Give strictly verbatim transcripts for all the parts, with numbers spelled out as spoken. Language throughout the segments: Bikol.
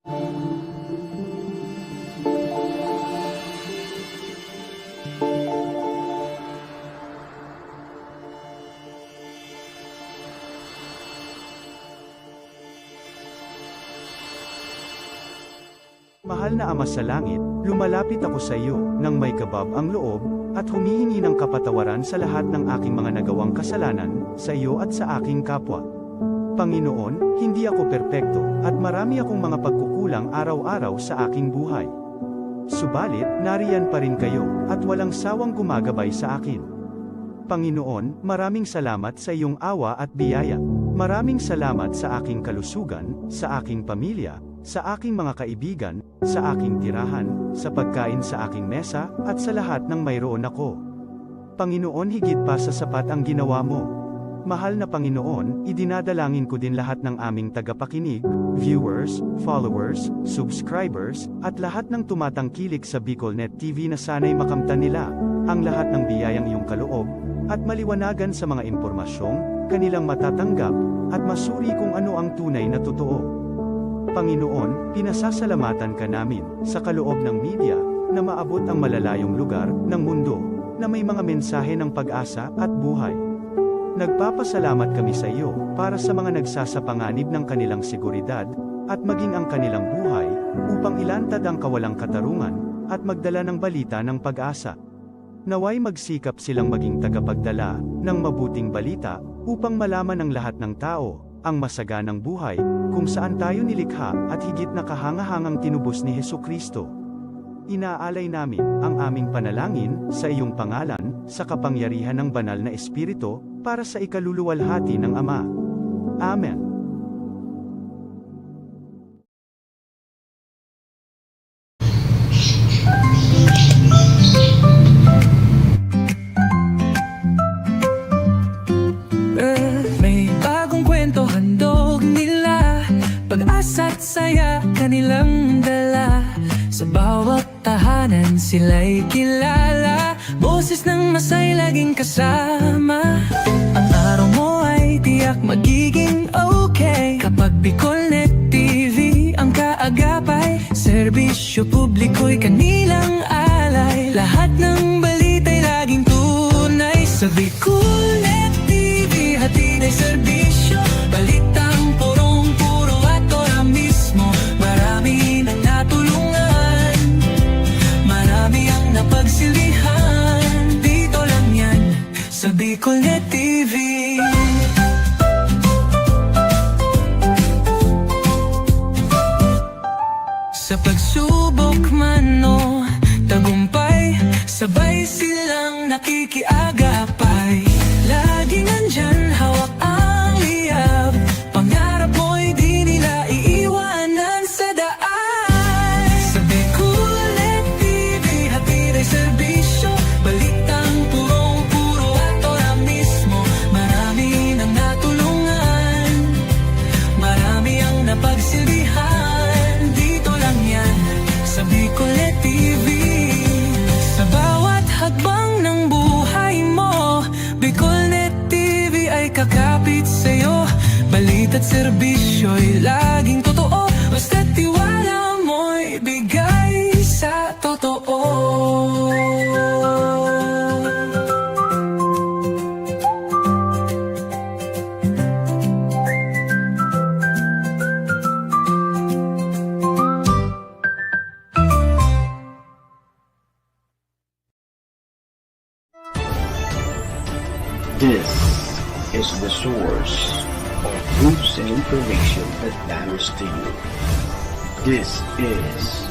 Mahal na Ama sa Langit, lumalapit ako sa iyo nang may kabab ang loob, at humihingi ng kapatawaran sa lahat ng aking mga nagawang kasalanan, sa iyo at sa aking kapwa. Panginoon, hindi ako perpekto, at marami akong mga pagkukulang araw-araw sa aking buhay. Subalit, nariyan pa rin kayo, at walang sawang gumagabay sa akin. Panginoon, maraming salamat sa iyong awa at biyaya. Maraming salamat sa aking kalusugan, sa aking pamilya, sa aking mga kaibigan, sa aking tirahan, sa pagkain sa aking mesa, at sa lahat ng mayroon ako. Panginoon, higit pa sa sapat ang ginawa mo. Mahal na Panginoon, idinadalangin ko din lahat ng aming tagapakinig, viewers, followers, subscribers, at lahat ng tumatangkilik sa BicolNet T V na sana'y makamtan nila ang lahat ng biyayang iyong kaloob at maliwanagan sa mga impormasyong kanilang matatanggap at masuri kung ano ang tunay na totoo. Panginoon, pinasasalamatan ka namin sa kaloob ng media na maabot ang malalayong lugar ng mundo na may mga mensahe ng pag-asa at buhay. Nagpapasalamat kami sa iyo para sa mga nagsasapanganib ng kanilang seguridad at maging ang kanilang buhay upang ilantad ang kawalang katarungan at magdala ng balita ng pag-asa. Nawa'y magsikap silang maging tagapagdala ng mabuting balita upang malaman ng lahat ng tao ang masaganang buhay kung saan tayo nilikha at higit na kahangahangang tinubos ni Jesu-Cristo. Inaalay namin ang aming panalangin sa iyong pangalan, sa kapangyarihan ng Banal na Espiritu, para sa ikaluluwalhati ng Ama. Amen. May bagong kwento handog nila, pag-asa't saya kanilang dala. Sa bawat tahanan sila'y kilala, boses ng masay laging kasama. Ang araw mo ay tiyak magiging okay kapag BicolNet T V ang kaagapay. Serbisyo publiko'y kanilang alay, lahat ng balita'y laging tunay. Sa BicolNet T V, hatid ay serbisyo, balitang purong-puro at ora mismo. Marami nang natulungan, marami ang napagsilbihan. Dito lang yan, sa BicolNet T V. Sa pagsubok man o tagumpay, sabay silang nakikiagapay. Laging nandyan, hawak ang liyab. Pangarap mo'y di nila iiwanan sa daan. Sa BicolNet T V, hatid ay serbisyo, balitang purong-puro at ora mismo. Marami nang natulungan, marami ang napagsilbihan. Dito lang yan, sa BicolNet T V. Sa bawat hakbang ng buhay mo, BicolNet T V ay kakapit sa'yo. Balita't serbisyo'y laging totoo, basta't tiwala mo'y bigay sa totoo. This is the source of news and information that matters to you. This is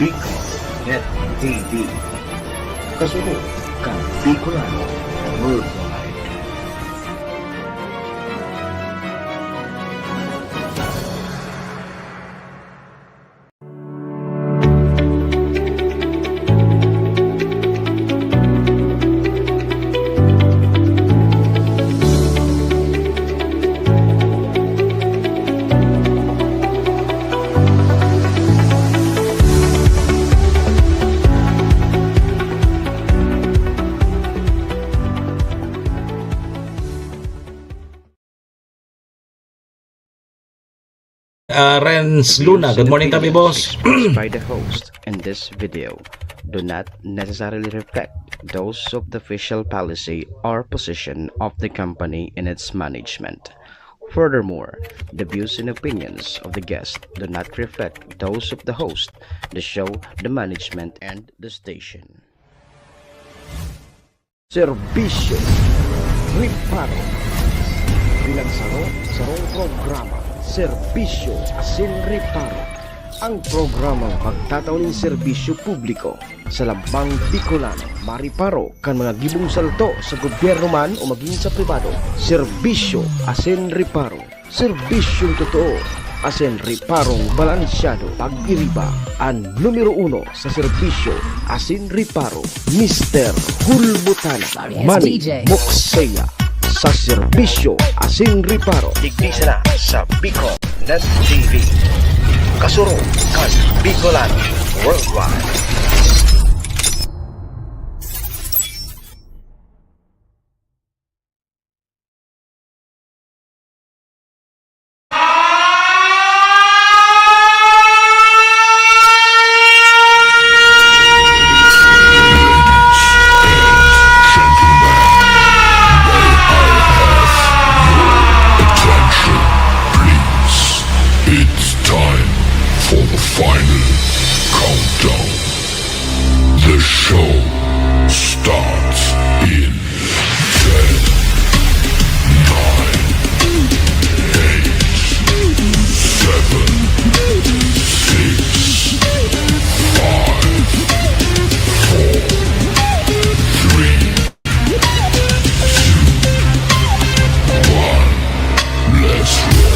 Bicol Net T V. Kasunod kan Bicolano Worldwide. Ah, Renz Luna. Good morning, tabi, boss. Expressed by the host in this video do not necessarily reflect those of the official policy or position of the company and its management. Furthermore, the views and opinions of the guest do not reflect those of the host, the show, the management, and the station. Serbisyo Reparo. Pinagsaro-sarong programa, Serbisyo asin Reparo. Ang programang magtatao nin serbisyo publiko sa lambang Bicolano, mareparo kan mga gibong salto sa gobyerno man o magin sa pribado. Serbisyo asin Reparo. Serbisyong totoo asin reparong balansyado. Pag-iriba, an numero uno sa serbisyo asin reparo, Mister Hulbutana. Manny Mokseya sa serbisyo asin reparo. Digdi sana sa Bicol Net T V. Kasurog kan Bicolano Worldwide. It's time for the final countdown. The show starts in ten, nine, eight, seven, six, five, four, three, two, one. Let's roll.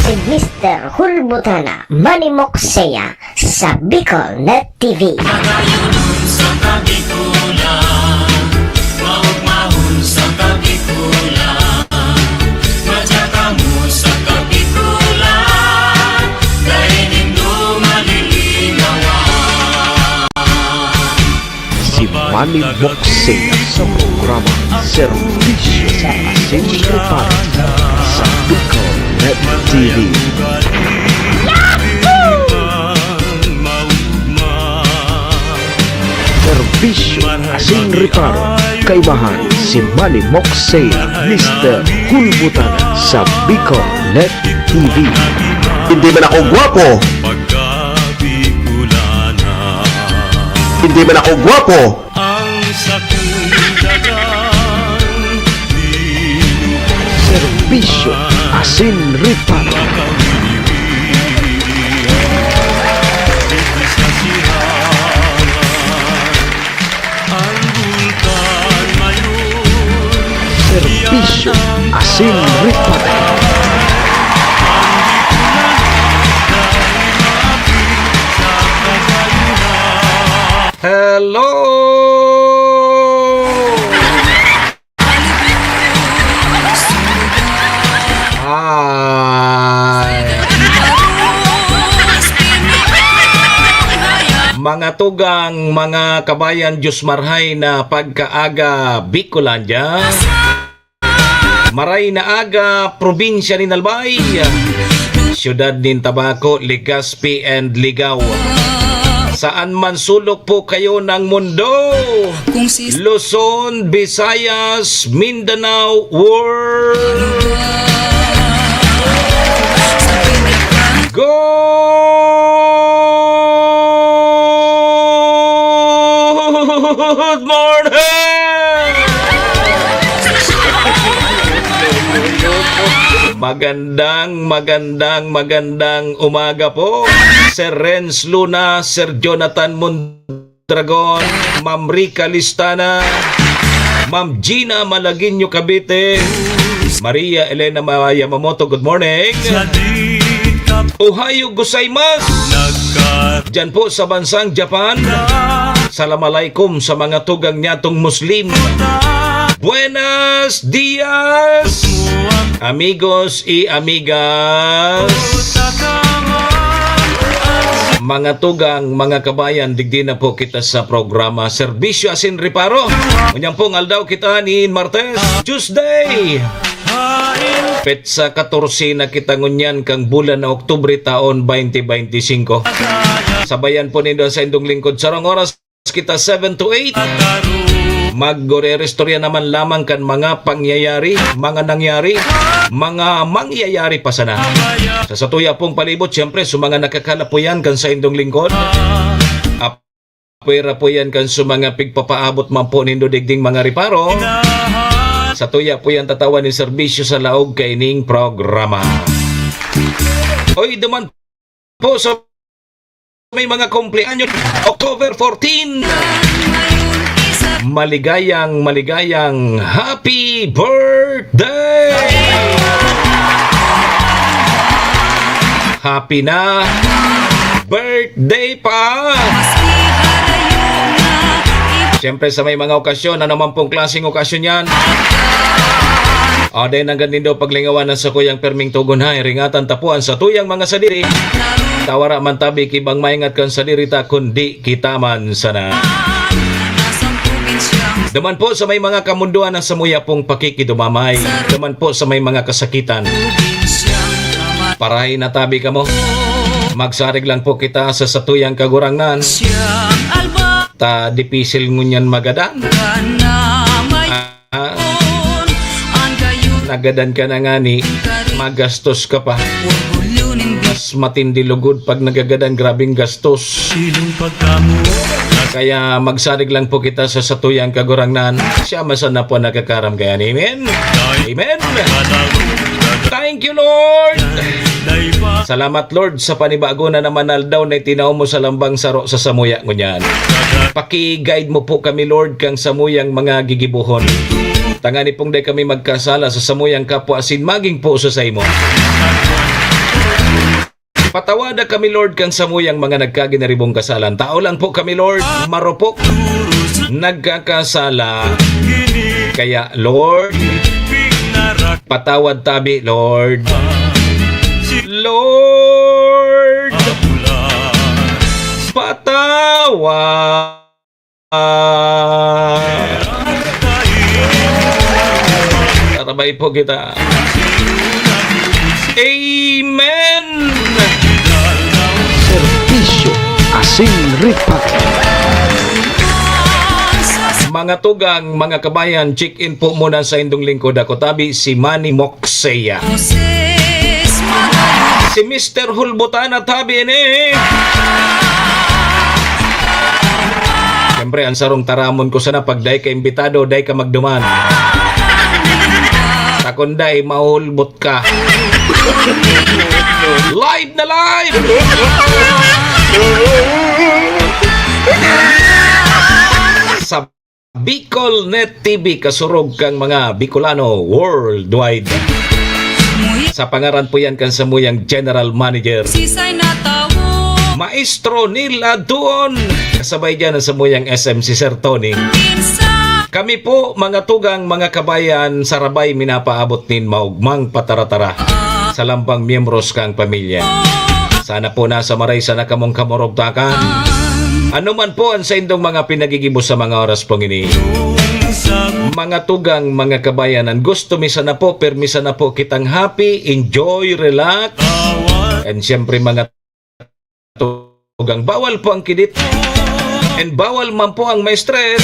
Si Mister Hulbutana, Manny Mokseya, sa Bicol Net T V. Magayunon sa Kabikulan, maugmahon sa Kabikulan, madya kamo sa Kabikulan, dai nindo malilingawan. Si Manny Mokseya sa programa Serbisyo asin Reparo sa Bicol Net T V. Serbisyo asin Reparo, kaibahan si Manny Mokseya, Mister Hulbutana sa Bicol Net T V. Hindi man ako gwapo. Hindi man ako gwapo. Ang sakong dagang Serbisyo asin reparo. Serbisyo asin reparo. Hello! Ay. Mga tugang, mga kabayan, Diyos marhay na pagkaaga, Bicolandia. Maray na aga, probinsya nin Albay, siyudad nin Tabaco, Legazpi, and Ligao. Saan man sulok po kayo ng mundo, Luzon, Visayas, Mindanao, world. Good morning! Magandang, magandang, magandang umaga po, Sir Renz Luna, Sir Jonathan Mondragon, Ma'am Rica Listana, Ma'am Gina Malagueño Cavite, Maria Elena Ma-, Yamamoto, good morning. Ohayo gozaimasu. Diyan po sa bansang Japan. Salam alaikum sa mga tugang nyatong Muslim. Buenos dias, amigos y amigas. Mga tugang, mga kabayan, digdi na po kita sa programa Serbisyo asin Reparo. Ngunyan pong aldaw kita nin Martes, Tuesday. Petsa katorse na kita ngunyan kang bulan na Oktubre taon twenty twenty-five. Sabayan po nindo sa indong lingkod. Sarong oras kita seven to eight. Magre-restorya naman lamang kan mga pangyayari, mga nangyari, mga mangyayari pa sana. Sa satuya pong palibot, siyempre, sa mga nakakalapuyan kan sa indong lingkod. Pwera po yan kan sa mga pigpapaabot man po nindo digding mga reparo. Satuya po yan tatawan ni serbisyo sa laog kaining programa. Oy, duman po sa may mga kumpleanyo, October fourteen. Maligayang, maligayang happy birthday! Happy na birthday pa! Siyempre, sa may mga okasyon, ano man pong klaseng okasyon yan, o, dahil hanggang nindo paglingawan ng sakuyang perming tugon, hay, ringatan tapuan sa tuyang mga sadiri. Tawara man tabi kibang maingat kan sadiri ta, kundi kita man sana. Duman po sa may mga kamundoan ng samuya pong pakikidumamay. Duman po sa may mga kasakitan. Parahay na tabi kamo. Magsarig lang po kita sa satuyang kagurangnan. Ta dipisil ngunyan magadan. Ah, nagadan ka na ngani, magastos ka pa. Mas matindi lugod pag nagagadan, grabing gastos. Kaya magsarig lang po kita sa satuyang Kagurangnan. Siya man sana po nakakaram kayan. Amen? Amen? Thank you, Lord! Salamat, Lord, sa panibago na naman na aldaw na itinao mo sa lambang saro sa samuya ngunyan. Paki-guide mo po kami, Lord, kang samuyang mga gigibohon. Tangani pong dai kami magkasala sa samuyang kapwa asin magin po sa saimo. Patawada kami, Lord, kang samuyang mga nagkaginaribong kasalan. Tao lang po kami, Lord, marupok, nagkakasala. Kaya, Lord, patawad tabi, Lord. Lord, patawad. Ah, tarabay po kita. Amen! Serbisyo asin ripak. Mga tugang, mga kabayan, check-in po muna sa indong lingkod. Ako tabi, si Manny Moxeya. Si Mister Hulbutan at tabi ini. Siyempre, ang sarong taramon ko sana, pag dai ka imbitado, dai ka magduman. Takon dai, mahulbot ka. Live na live! Sa Bicol Net T V, kasurog kang mga Bicolano worldwide. Sa pangaran po yan kan samuyang General Manager, Maestro Neil Aduon. Kasabay dyan ang samuyang S M si Sir Tony. Kami po, mga tugang, mga kabayan, sarabay minapaabot nin maugmang pataratara sa lambang miyembros kang pamilya. Sana po nasa maray sana kamong kamurugtakan. Ano man po ang saindong mga pinagigibo sa mga oras pong ini. Mga tugang, mga kabayan, ang gusto mi sana po, pirmi sana po kitang happy, enjoy, relax. And siyempre, mga tugang, bawal po ang kidit. And bawal man po ang ma-stress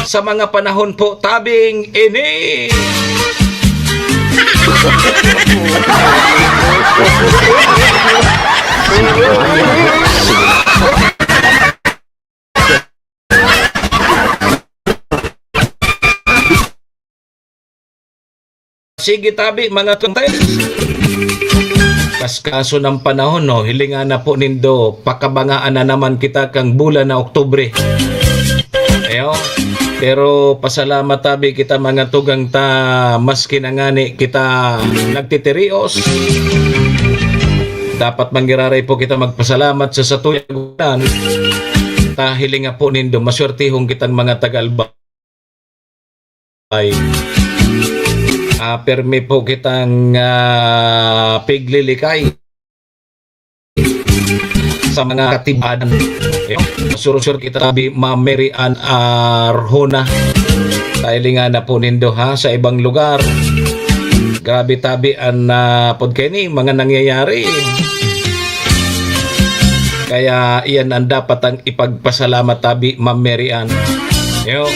sa mga panahon po tabing ini. Sige tabi, mga tugang. Kaskaso ng panahon, no? Hilingan na po nindo, pakabangaan na naman kita kang bulan na Oktubre. Ayo. Pero pasalamat tabi kita, mga tugang, ta maski na ngani kita nagtitirios. Dapat manggiraray po kita magpasalamat sa satuya ta hilinga po nindo, maswertehon kitang mga taga-Albay. Ah, permi po kitang, ah, piglilikay sa mga katibadan. Ayun, surusur kita tabi, Ma'am Mary Ann Arjona. Tahilingan na po nindo, ha, sa ibang lugar. Grabe tabi an, ah, pod kaini, mga nangyayari. Kaya iyan ang dapat ang ipagpasalamat tabi, Ma'am Mary Ann. Yo,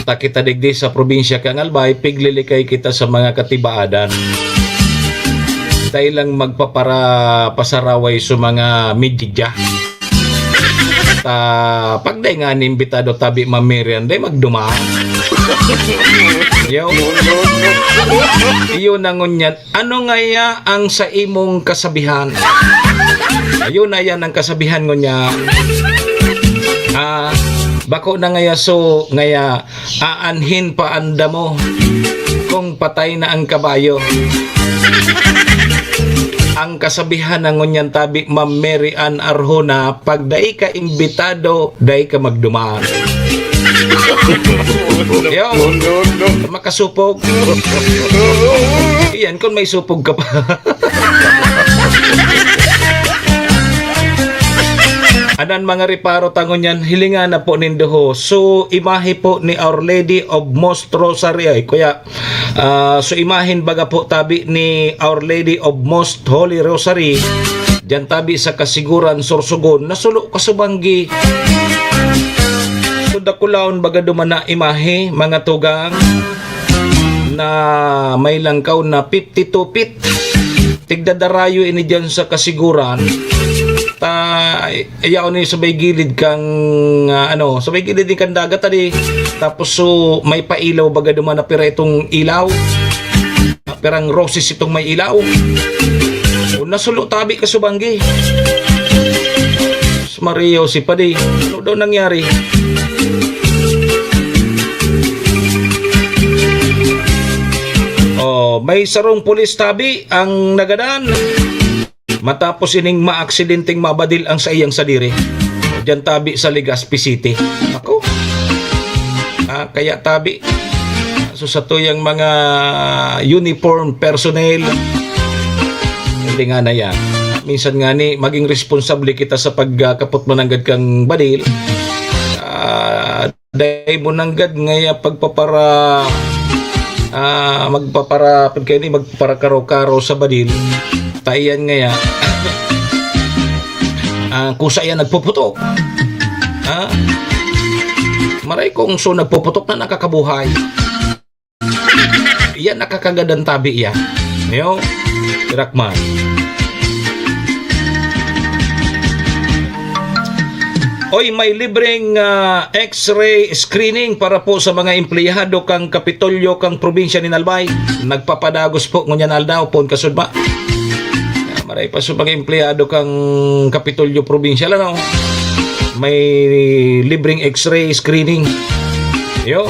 ta kita digdi sa probinsya kan Albay, piglilikay kita sa mga katibaadan. Dai lang magpapara-, pasaraway sa mga media. Ta, pag dai nga inimbitado tabi, Ma'am Mary Ann, dai magduman. Yo. Iyo na ngunyan, ano ngaya ang sa imong kasabihan? Ayun na yan ang kasabihan ngunyan. Ah, bako na ngaya so, ngaya aanhin pa ang damo kung patay na ang kabayo. Ang kasabihan na ngunyan tabi, Ma'am Mary Ann Arjona, pag dai ka imbitado, dai ka magduman. Yo, makasupog. Iyan, kung may supog ka pa. Anan mga reparo ta ngunyan, hilingan na po nindo ho. So, imahe po ni Our Lady of Most Rosary. Ay, kuya, ah, so imahin baga po tabi ni Our Lady of Most Holy Rosary. Diyan tabi sa Kasiguran, Sorsogon, nasulo ka subanggi. So, dakulaon baga duman na imahe, mga tugang, na may langkaw na fifty-two feet. Tigdadarayo ini diyan sa Kasiguran. Ta, yaon ni sa may gilid kang, ah, ano, sa may gilid ni kang dagat, ali. Tapos, so, may pailaw baga duman na pira itong ilaw. Pirang roses itong may ilaw. O, nasulo tabi ka subanggi. Maria Jose pa di. Ano daw nangyari? Oh, may sarong pulis tabi ang nagadan matapos ining maaksidenteng mabadil ang saiyang sadiri. Diyan tabi sa Legazpi City. Ako. Ah, kaya tabi. So, sa tuyang mga uniform personnel, hindi nga na yan. Minsan nga ni, maging responsable kita sa pagkapot mananggad kang badil. Ah, dai mo nanggad ngaya pagpapara-, ah, magpapara-, pag kayo ni, magparakaro-karo sa badil. Taiyan ngaya. Ah, kusa yan nagpuputok. Ha? Maray kung so nagpuputok na nakakabuhay. Yan nakakagadan tabi iya. Niyo? Tirakman. Oy, may libreng, ah, X-ray screening para po sa mga empleyado kang Kapitolyo kang probinsya ni Albay. Nagpapadagos po ngunyan aldaw, poon kasudma. Ah, maray pa sa mga empleyado kang Kapitolyo Probinsyal, ano? May libreng X-ray screening. Yo.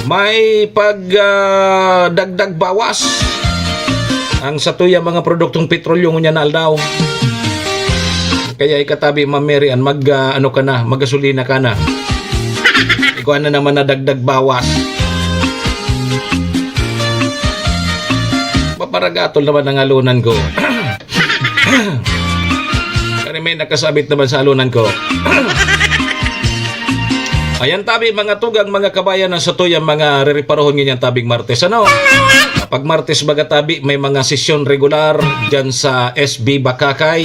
May pag, ah, dagdag bawas ang satuya mga produktong petrolyo ngunyan na aldaw. Kaya ikatabi, Ma'am Mary Ann, mag, ah, ano ka na, magasolina ka na. Ikaw na naman na dagdag bawas. Paparagatol naman ang alunan ko. Kani may nakasabit naman sa alunan ko. Ayan tabi, mga tugang, mga kabayan, na sa tuyang mga rereparohon ngunyan tabing Martes, ano? Pag Martes, baga tabi, may mga sesyon regular dyan sa S B Bakakay,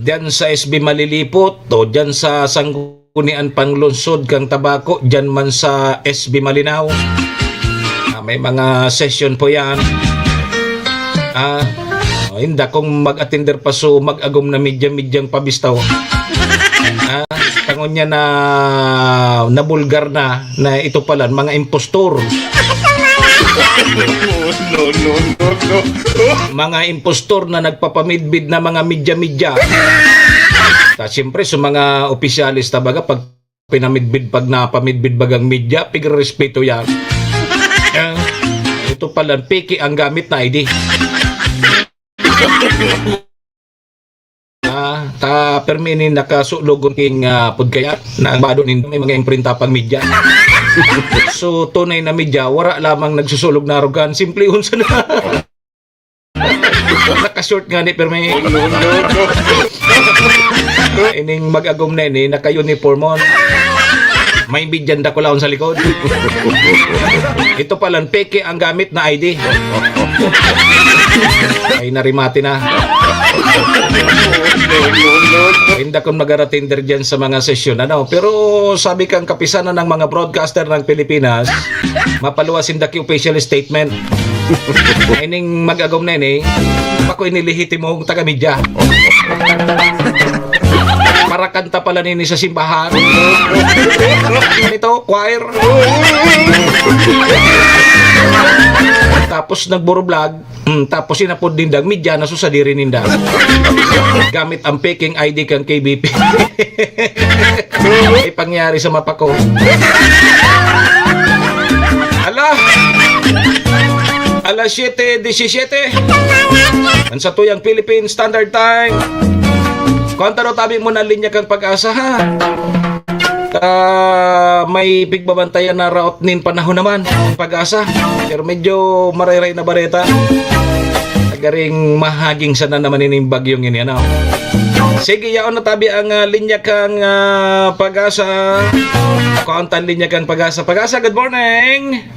dyan sa S B Malilipot, o dyan sa Sangguniang Panglungsod kang Tabaco, dyan man sa S B Malinao. Ah, may mga session po yan. Ah, oh, inda kung mag-attender pa, so mag-agom na media-medyang pabistaw. Ah, tangon niya na nabulgar na, na ito pala, mga impostor. No, no, no, no. Mga impostor na nagpapamidbid na mga media-media. Ta, siyempre, sa mga opisyalis, tabaga, pag pinamidbid, pag napamidbid bagang media, pigrespeto yan. Eh, ito pala, peke ang gamit na I D. Ah, ta, permi ni nakasulogon king, ah, pud kaya, na ang bado nindo may mga imprenta pang media. So, tunay na media, wara lamang nagsusulog na arugan, simple unsa na. Naka-short nga ni, permi. Ining mag-agom na ini, naka-uniform on. May media na dakulaon sa likod. Ito palan, peke ang gamit na I D. Ay, narimati na. Inda kun mag-attender dyan sa mga sesyon, ano? Pero sabi kang kapisanan ng mga broadcaster ng Pilipinas, mapaluwas sinda ki official statement. Ining mag-agom na ini, bako ini lehitimong taga-media. Para kanta pala nini sa simbahan. Ito, choir. Tapos nagburublog. Mm, tapos inapod nindang media na susadiri ninda. Gamit ang peking I D kang K B P. May pangyari sa mata ko. Ala! Alas siyete disisiyete. Ang satuyang Philippine Standard Time. Kontra tabi mo na linya kang Pag-asa, ha? Ah, may pigbabantayan na route nin panahon naman, Pag-asa. Pero medyo marayray na bareta. Garing mahaging sana naman ining bagyong ini, ano? Sige, yaon na tabi ang, ah, linya kang, ah, Pag-asa. Kuan ta linya kang Pag-asa. Pag-asa, good morning!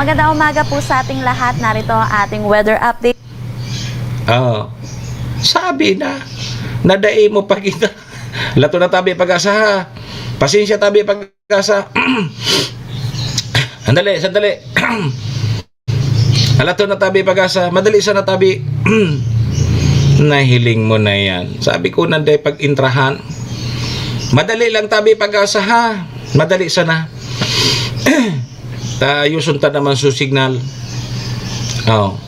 Magandang umaga po sa ating lahat. Narito ang ating weather update. Oh. Sabi na, nadai mo pa kita. Lato na tabi Pag-asa, ha? Pasensya tabi Pag-asa. Sandali, sandali. Alato na tabi Pag-asa. Madali sana tabi. Nahiling mo na yan. Sabi ko, nanday pag-intrahan. Madali lang tabi Pag-asa, ha? Madali sana. Tayoson ta naman su signal. Oh.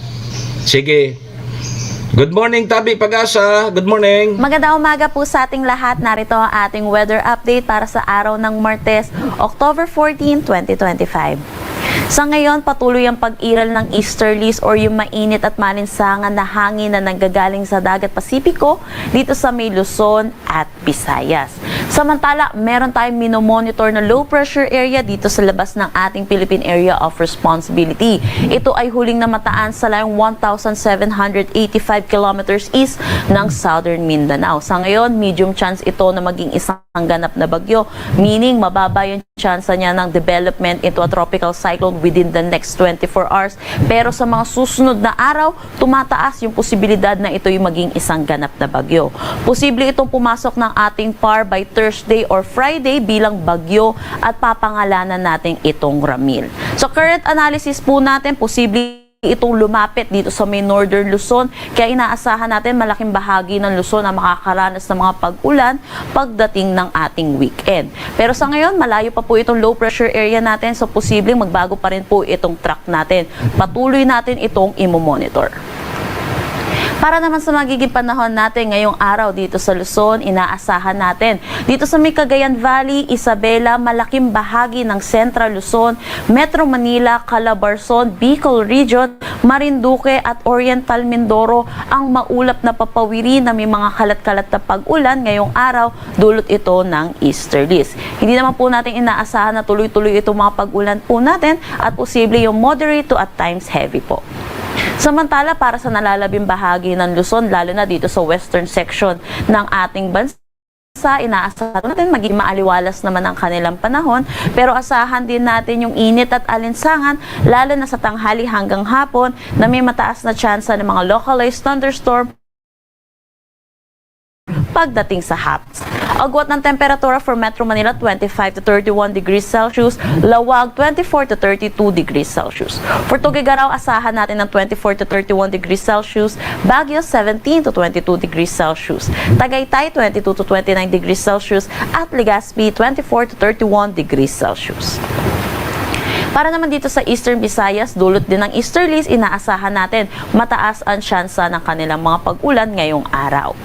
Sige. Good morning, Tabi Pag-asa. Good morning. Magandang umaga po sa ating lahat. Narito ang ating weather update para sa araw ng Martes, October fourteen, twenty twenty-five. Sa ngayon, patuloy ang pag-iral ng easterlies or yung mainit at malinsangan na hangin na nanggagaling sa Dagat Pasipiko dito sa may Luzon at Visayas. Samantala, meron tayong minomonitor na low pressure area dito sa labas ng ating Philippine Area of Responsibility. Ito ay huling namataan sa layong one thousand seven hundred eighty-five kilometers east ng Southern Mindanao. Sa ngayon, medium chance ito na maging isang ganap na bagyo, meaning mababa yung tsansa niya ng development into a tropical cyclone within the next twenty-four hours. Pero sa mga susunod na araw, tumataas yung posibilidad na ito'y maging isang ganap na bagyo. Posible itong pumasok ng ating par by Thursday or Friday bilang bagyo at papangalanan natin itong Ramil. Sa current analysis po natin, posible itong lumapit dito sa may Northern Luzon. Kaya inaasahan natin malaking bahagi ng Luzon ang makakaranas ng mga pag-ulan pagdating ng ating weekend. Pero sa ngayon, malayo pa po itong low pressure area natin, so posibleng magbago pa rin po itong track natin. Patuloy natin itong imo-monitor. Para naman sa magiging panahon natin ngayong araw dito sa Luzon, inaasahan natin dito sa may Cagayan Valley, Isabela, malaking bahagi ng Central Luzon, Metro Manila, Calabarzon, Bicol Region, Marinduque at Oriental Mindoro ang maulap na papawiri na may mga kalat-kalat na pag-ulan ngayong araw, dulot ito ng easterlies. Hindi naman po natin inaasahan na tuloy-tuloy itong mga pag-ulan po natin at posible yung moderate to at times heavy po. Samantala, para sa nalalabing bahagi ng Luzon, lalo na dito sa western section ng ating bansa, inaasahan natin maging maaliwalas naman ang kanilang panahon, pero asahan din natin yung init at alinsangan, lalo na sa tanghali hanggang hapon, na may mataas na tsansa ng mga localized thunderstorm pagdating sa hapon. Agwat ng temperatura for Metro Manila, twenty-five to thirty-one degrees Celsius, Laoag, twenty-four to thirty-two degrees Celsius. For Tuguegarao, asahan natin ng twenty-four to thirty-one degrees Celsius, Baguio, seventeen to twenty-two degrees Celsius, Tagaytay, twenty-two to twenty-nine degrees Celsius, at Legazpi, twenty-four to thirty-one degrees Celsius. Para naman dito sa Eastern Visayas, dulot din ng easterlies, inaasahan natin mataas ang tsansa ng kanilang mga pag-ulan ngayong araw.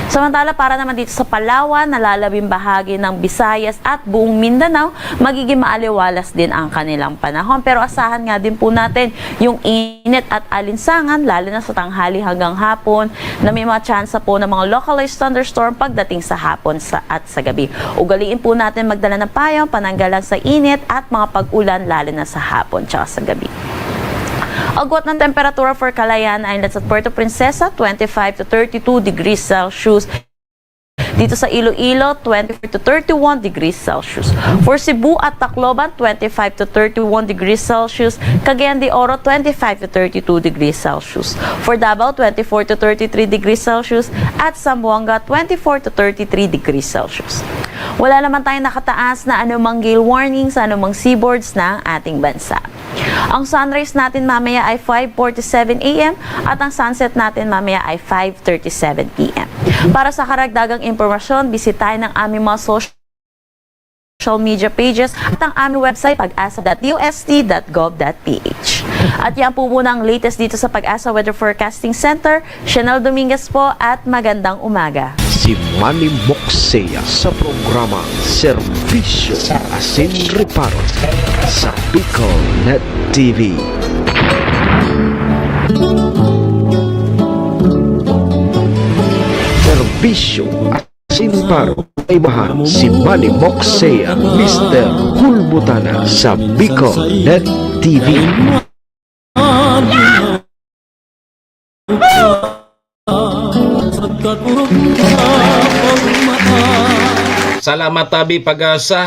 Samantala, para naman dito sa Palawan, nalalabing bahagi ng Visayas at buong Mindanao, magiging maaliwalas din ang kanilang panahon. Pero asahan nga din po natin yung init at alinsangan, lalo na sa tanghali hanggang hapon, na may mga tsansa po ng mga localized thunderstorm pagdating sa hapon sa, at sa gabi. Ugaliin po natin magdala ng payong pananggalang sa init at mga pag-ulan, lalo na sa hapon tsaka sa gabi. Agwat ng temperatura for Calayan Islands at Puerto Princesa, twenty-five to thirty-two degrees Celsius. Dito sa Iloilo, twenty-four to thirty-one degrees Celsius. For Cebu at Tacloban, twenty-five to thirty-one degrees Celsius. Cagayan de Oro, twenty-five to thirty-two degrees Celsius. For Davao, twenty-four to thirty-three degrees Celsius. At Zamboanga, twenty-four to thirty-three degrees Celsius. Wala naman tayong nakataas na anumang gale warning sa anumang seaboards ng ating bansa. Ang sunrise natin mamaya ay five forty-seven A M at ang sunset natin mamaya ay five thirty-seven P M. Para sa karagdagang impormasyon, bisitahin ang aming mga social media pages at ang aming website, pag asa dot D O S T dot gov dot P H. At yan po muna ang latest dito sa Pag-asa Weather Forecasting Center. Chanel Dominguez po at magandang umaga. Si Manny Moxea sa programa Serbisyo Asin Reparo sa Bicol Net T V. Serbisyo Asin Reparo, kaibahan si Manny Moxea, Mister Kulbutana sa Bicol Net T V. Salamat tabi, Pag-asa.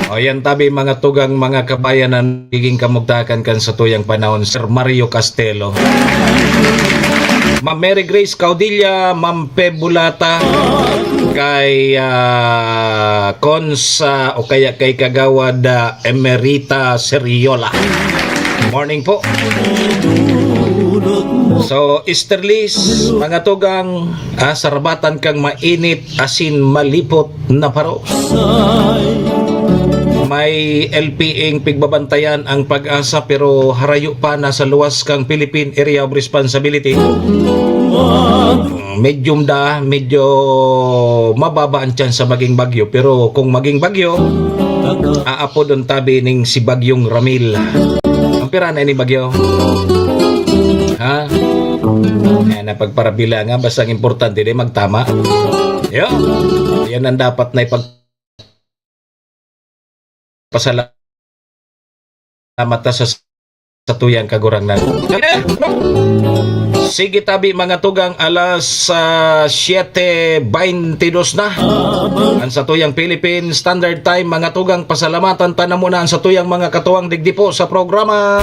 O yan tabi, mga tugang, mga kabayan, ang nagiging kamugtakan kan satuyang panahon, Sir Mario Castelo. Ma'am Mary Grace Caudilla, Ma'am Pe Bulata, kay, ah, Cons, ah, o kaya kay Kagawad, ah, Emerita Seriola. Morning po. So, Easterlies, mga tugang, ah, sarabatan kang mainit asin malipot na paro. May L P Ing pigbabantayan ang Pag-asa, pero harayo pa, nasa luwas kang Philippine Area of Responsibility. Medium da, medyo mababa ang tsansa maging bagyo, pero kung maging bagyo, aapodon tabi ning si Bagyong Ramil. Ang pira na ini bagyo? Ha? Ayan, napagparabila nga, basta ang importante, di magtama. Yo, yan ang dapat na ipag-, pasalamat ta sa, sa tuyang Kagurangnan. Sige tabi, mga tugang, alas, ah, siyete beintidos na. Ang sa tuyang Philippine Standard Time, mga tugang, pasalamatan ta na muna ang sa tuyang mga katuwang digdi po sa programa.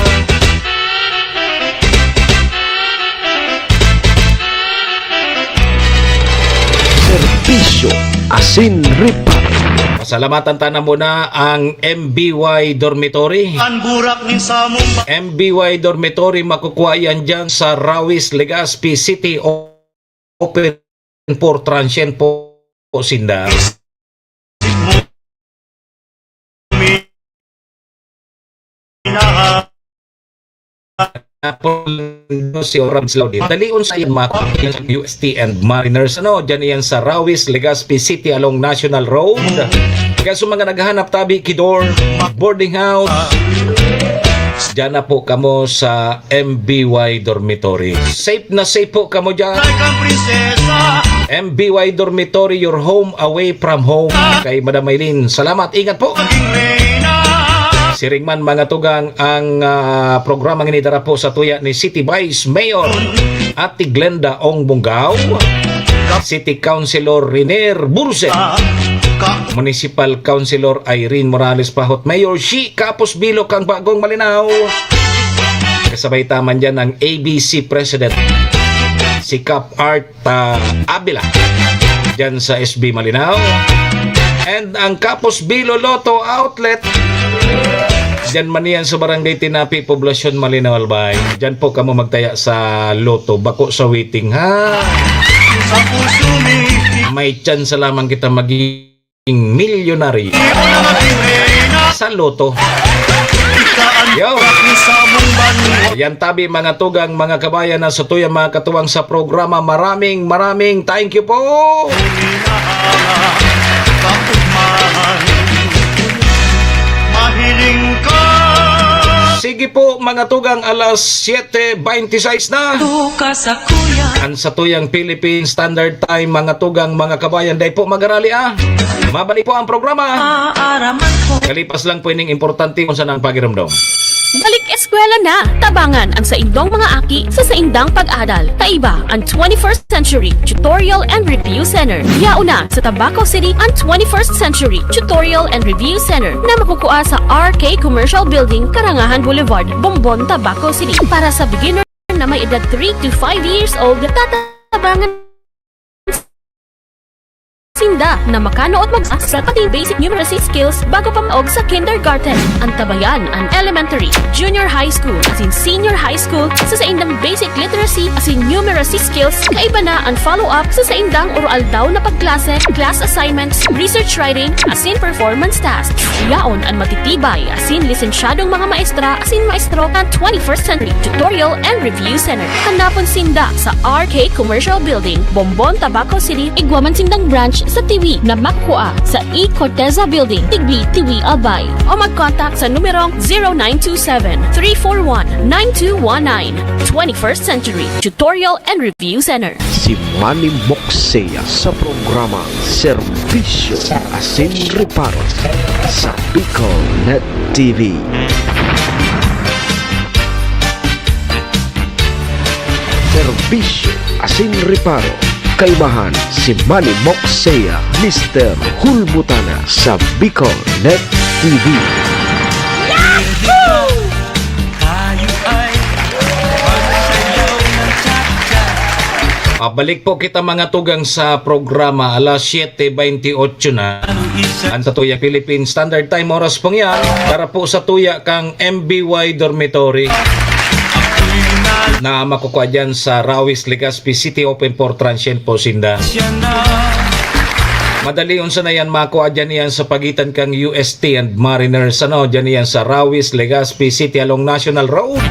Serbisyo Asin Reparo. Pasalamatan ta na muna ang M B Y Dormitory. An burak nin samong ba- M B Y Dormitory, makukuha yan dyan sa Rawis, Legazpi City. O-, open for transient po, po sinda. Apple si Orange Cloud. Dalion sa iyan, mga U S T and Mariners. Ano, dyan iyan sa Rawis, Legazpi City, along National Road. Kaya sa mga naghahanap tabi, Kidor, boarding house, dyan na po kamo sa M B Y Dormitory. Safe na safe po kamo dyan. M B Y Dormitory, your home away from home. Kay Madam Maylin, salamat. Ingat po. Siring man, mga tugang, ang, ah, programang ini dara po sa tuya ni City Vice Mayor Ate Glenda Ong Bungao, City Councilor Riner Burse, Municipal Councilor Irene Morales Pahot, Mayor Shi Kapos Bilok, ang Bagong Malinao. Kasabay ta man dyan ang A B C President, si Kap Art ta Avila, dyan sa S B Malinao. And ang Kapos Bilo Lotto Outlet, dyan man yan sa Barangay Tinapi, Poblacion, Malinao, Albay. Dyan po kamo magtaya sa Lotto, bako sa waiting, ha? May tsansa lamang kita maging milyonaryo sa Lotto. Yo! Yan tabi, mga tugang, mga kabayan, na sa tuyang mga katuwang sa programa. Maraming, maraming thank you po! Sige po, mga tugang, alas siyete beintiseis na. Tuka sa kuya. Ang sa tuyang Philippine Standard Time, mga tugang, mga kabayan, dai po magarali, ah. Mabalik po ang programa. Aaraman ko. Kalipas lang po ining importante kung saan ang pakiramdam. Balik eskwela na! Tabangan ang saindong mga aki sa saindang pag-adal. Kaiba ang twenty-first Century Tutorial and Review Center. Yaon na sa Tabaco City ang twenty-first Century Tutorial and Review Center na makukua sa R K Commercial Building, Karangahan Boulevard, Bombon, Tabaco City. Para sa beginner na may edad three to five years old, tatabangan sinda na makanood magbasa pati basic numeracy skills bago pamaog sa kindergarten. Antabayan an elementary, junior high school, asin senior high school sa saindang basic literacy asin numeracy skills. Kaiba na an follow-up sa saindang oro-aldaw na pagklase, class assignments, research writing, asin performance tasks. Yaon an matitibay asin lisensyadong mga maestra asin maestro ng twenty-first Century Tutorial and Review Center. Hanapon sinda sa R K Commercial Building, Bombon, Tabaco City, igwa man sindang branch sa Tiwi na makukua sa E Corteza Building, Tigbi, Tiwi, Albay. O mag-contact sa numerong zero nine two seven, three four one, nine two one nine. Twenty-first Century Tutorial and Review Center. Si Manny Moxea sa programa Serbisyo asin Reparo sa Bicol Net T V. Serbisyo asin Reparo. Kaibahan si Manny Moxea, Mister Hulbutana sa Bicol Net T V. Tayo ay magsayaw ng cha-cha. Pabalik po kita, mga tugang, sa programa. Alas siyete bentiocho na. Ang sa tuya Philippine Standard Time, oras pong yan. Para po sa tuya kang M B Y Dormitory na makukua dyan sa Rawis, Legazpi City, open for transient po sinda. Madali unsa na yan, makua dyan yan sa pagitan kang U S T and Mariners, ano, dyan yan sa Rawis, Legazpi City along National Road.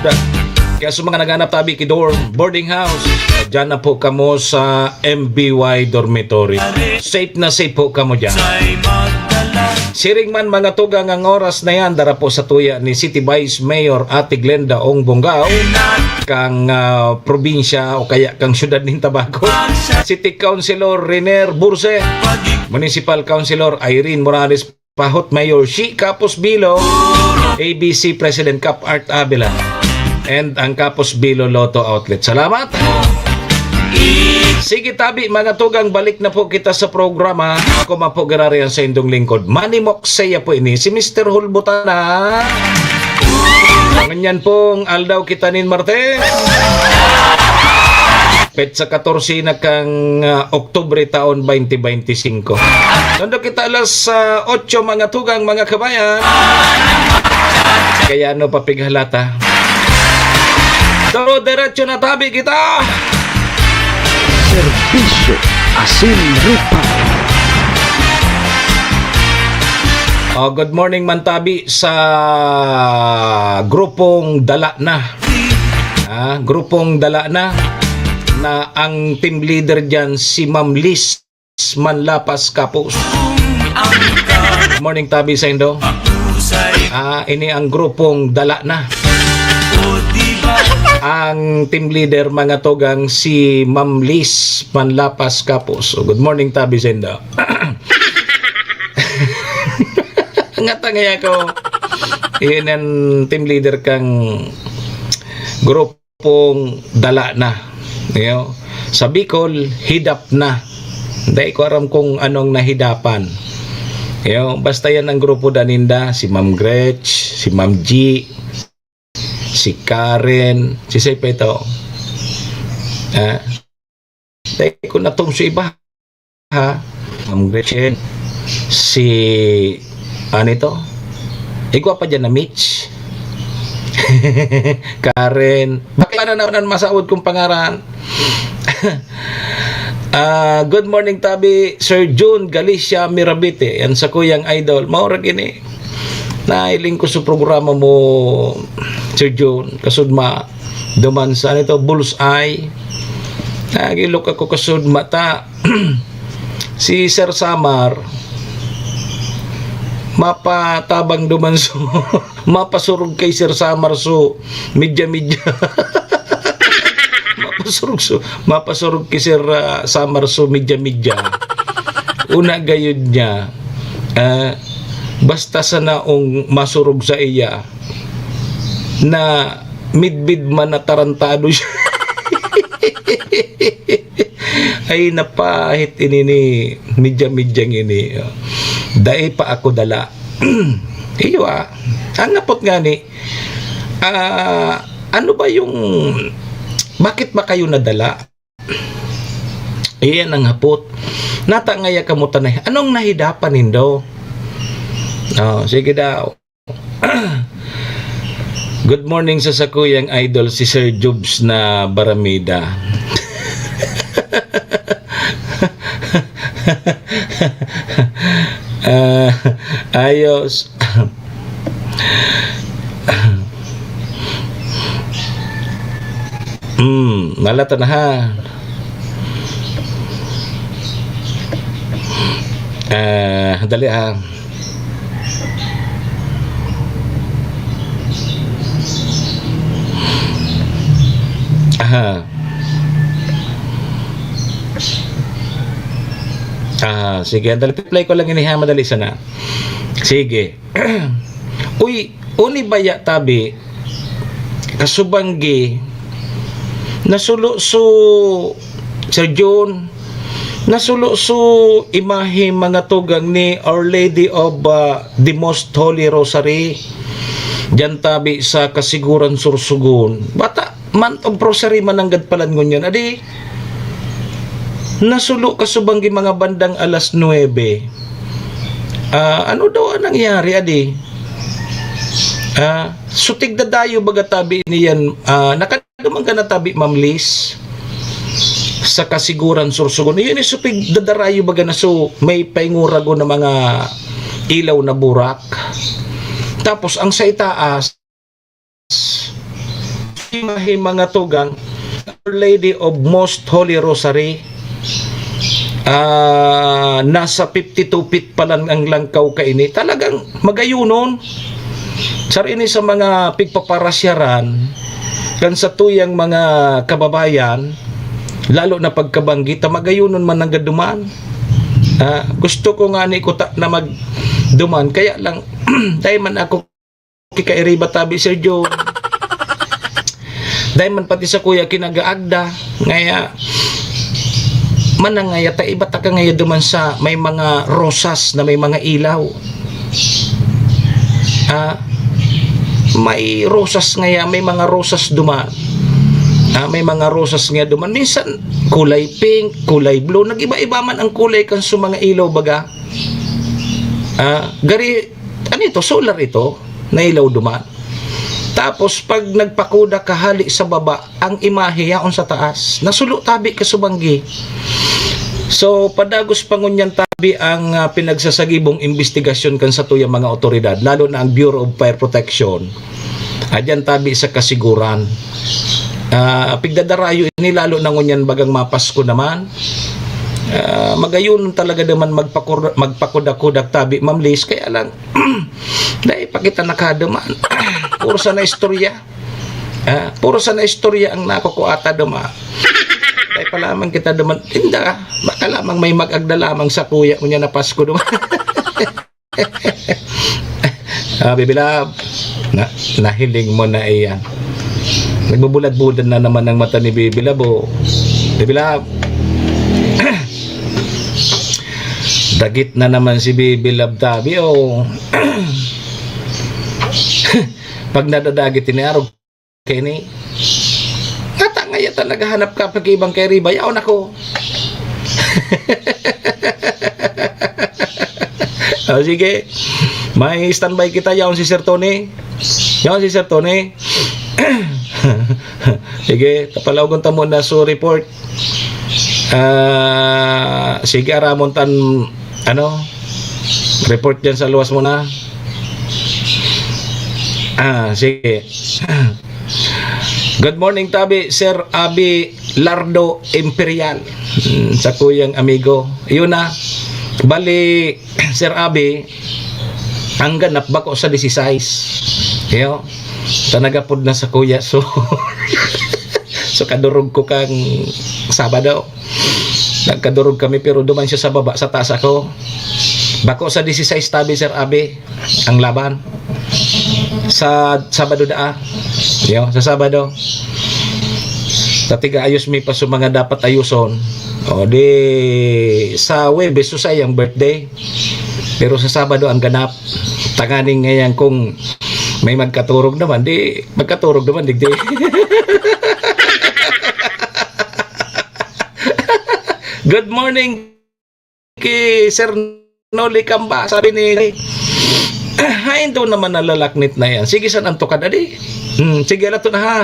Kaya sa mga naghanap tabi ki dorm, boarding house, dyan na po kamo sa M B Y Dormitory. Safe na safe po kamo dyan. Siring man, mga tugang, ang oras na yan, dara po sa tuya ni City Vice Mayor Ate Glenda Ong Bongao, kang, ah, probinsya o kaya kang syudad nin Tabaco, City Councilor Renier Burse, Municipal Councilor Irene Morales Pahot, Mayor Shi Capos Bilo, A B C President Cap Art Avila, and ang Capos Bilo Lotto Outlet. Salamat! Sige tabi, mga tugang, balik na po kita sa programa. Ako man po giraray ang saindong lingkod, Manny Moxea po ini, si Mister Hulbutana. Ngunyan pong aldaw kita nin Martes, petsa katorse na kang, ah, Oktubre taon twenty twenty-five. Nando kita alas, ah, otso, mga tugang, mga kabayan. Kaya ano pa pighalata? Pero diretso na tabi kita! Serbisyo asin Reparo. Oh, good morning man tabi sa grupong Dala Na. Ah, grupong Dala Na, na ang team leader dyan si Ma'am Liz Manlapas Kapos. Good morning tabi saindo. Ah, ini ang grupong Dala Na. Ang team leader, mga tugang, si Ma'am Liz Manlapas Kapos. So, good morning tabi saindo. Ngatangay ako. Iyan ang team leader kang grupong Dala Na. Yo, sa Bicol, Hidap Na. Dai ko aram kung anong nahidapan. Yo, basta yan ang grupo daninda, si Ma'am Gretch, si Ma'am G, si Karen, si Sey pa ito. Ah, dai ko natumso iba, ha? Ma'am Gretchen, si, ano ito? Igwa pa dyan na Mitch. Karen. Bakit ano naman ang masaod kong pangaran? Ah, good morning, tabi, Sir June Galicia Mirabite. Yan sa kuyang idol. Maurag ini. Nahiling ko sa programa mo, Sir June. Kasudma, duman sa, ano ito, Bullseye. Nagilok ako kasudma ta. Si Sir Samar, mapatabang duman so, mapasurog kay Sir Samar so, medya-medya. Mapasurog so, mapasurog kay Sir, ah, Samar so, medya-medya. Una gayud niya, ah, basta sa naong masurog sa iya, na midbid man na tarantado siya. Ay, napahit ini ni media-media ini. Dai pa ako dala. Iyo, ah. Ang hapot ngani, ah, ano ba yung, bakit ba kayo nadala? Iyan ang hapot. Nata ngaya kamo tanay, anong nahidapan nindo? Oh, sige daw. Good morning sa sakuyang idol, si Sir Jobs na Baramida. Ah, ayos. Hmm, malata na ha. Ah, dali ha. Aha. Ah, sige, dali, play ko lang ini ha, madali sana. Sige. Uy, uni baya tabi, kasubanggi, nasulo su Sir Jun, nasulo su imahe mga tugang ni Our Lady of, ah, the Most Holy Rosary. Diyan tabi sa Kasiguran, Sorsogon. Bata, month of rosary mananggad palan ngunyan. Adi, nasulo kasubanggi mga bandang alas nuebe. Ah, ano daw ang nangyari, adi? Ah, so tigdadayo baga tabi niyan, ah, nakaduman ka na tabi, Ma'am Liz, sa Kasiguran, Sorsogon. Iyon, eh, so tigdadarayo baga na, so may paingurago na mga ilaw na burak. Tapos, ang sa itaas, imahe mga tugang, Our Lady of Most Holy Rosary. Ah, nasa fifty-two feet pa lang ang langkaw kaini. Talagang magayunon. Sar ini sa mga pigpaparasyaran kan satuyang mga kababayan, lalo na pagkabanggi ta magayunon mananggad duman. Ah, gusto ko ngani kuta na magduman, kaya lang, dai man ako kikairiba tabi, Sir John. Dai man pati sakuya kinagaagda, ngaya manangaya ta, iba ta ka ngaya duman sa may mga rosas na may mga ilaw. Ah, may rosas ngaya, may mga rosas duman. Ah, may mga rosas ngaya duman. Minsan kulay pink, kulay blue, nag-iba-iba man ang kulay kan sa mga ilaw baga. Ah, gari, ano ito? Solar ito na ilaw duman. Tapos, pag nagpakuda ka hali sa baba, ang imahe yaon sa taas. Nasulo tabi kasubanggi. So, padagos pa ngunyan tabi ang, ah, pinagsasagibong imbestigasyon kan satuyang mga otoridad, lalo na ang Bureau of Fire Protection. Adyan tabi sa Kasiguran. Ah, pigdadarayo ini, lalo na ngunyan bagang mapasko naman. Ah, magayon talaga naman magpakur-, magpakudak-kudak tabi, Ma'am Liz. Kaya lang, dai pa kita nakaduman. Puro sana istorya. Ah, puro sana istorya ang nakukuha ta duman. Dai pa lamang kita duman. Inda, baka lamang may mag-agda lamang sakuya ngunyan na Pasko duman. Ah, Bibi Love, na, nahiling mo na iyan. Nagbubulad-bulad na naman ang mata ni Bibi Love, oh. Bibi Love. Dagit na naman si Bibi Love tabi, oh. Pag nadadagit, ini arog kaini. Ngata ngaya ta naghahanap ka pag-ibang kay Riba, yaon ako. O, sige. May standby kita, yaon si Sir Tony. Yaon si Sir Tony. Sige, tapalagon ta muna sa report. Ah, sige, aramon tan, ano, report dyan sa luwas muna. Ah, sige. Good morning, tabi, Sir Abi Lardo Imperial. Hmm, sa kuyang amigo. Yun na. Bali, Sir Abi, ang ganap bako sa disisais. Iyo. Ta nagapod na sa kuya. So, so kadurog ko kang Sabado. Nagkadurog kami, pero duman siya sa baba, sa taas ako. Bako sa disisais tabi, Sir Abi, ang laban. Sa Sabado daa. Yo, sa Sabado. Sa tiga ayos mi pa sa mga dapat ayuson. O di sa Huwebes, so sayang birthday. Pero sa Sabado ang ganap. Tanganing ngayon kung may magkaturog naman, di magkaturog naman, digdi. Good morning, ki Sir Noli Camba, sabi ni, "Hain daw naman nalalaknit na yan? Sige, san ang tukad, adi?" Hmm, sige, alato na ha.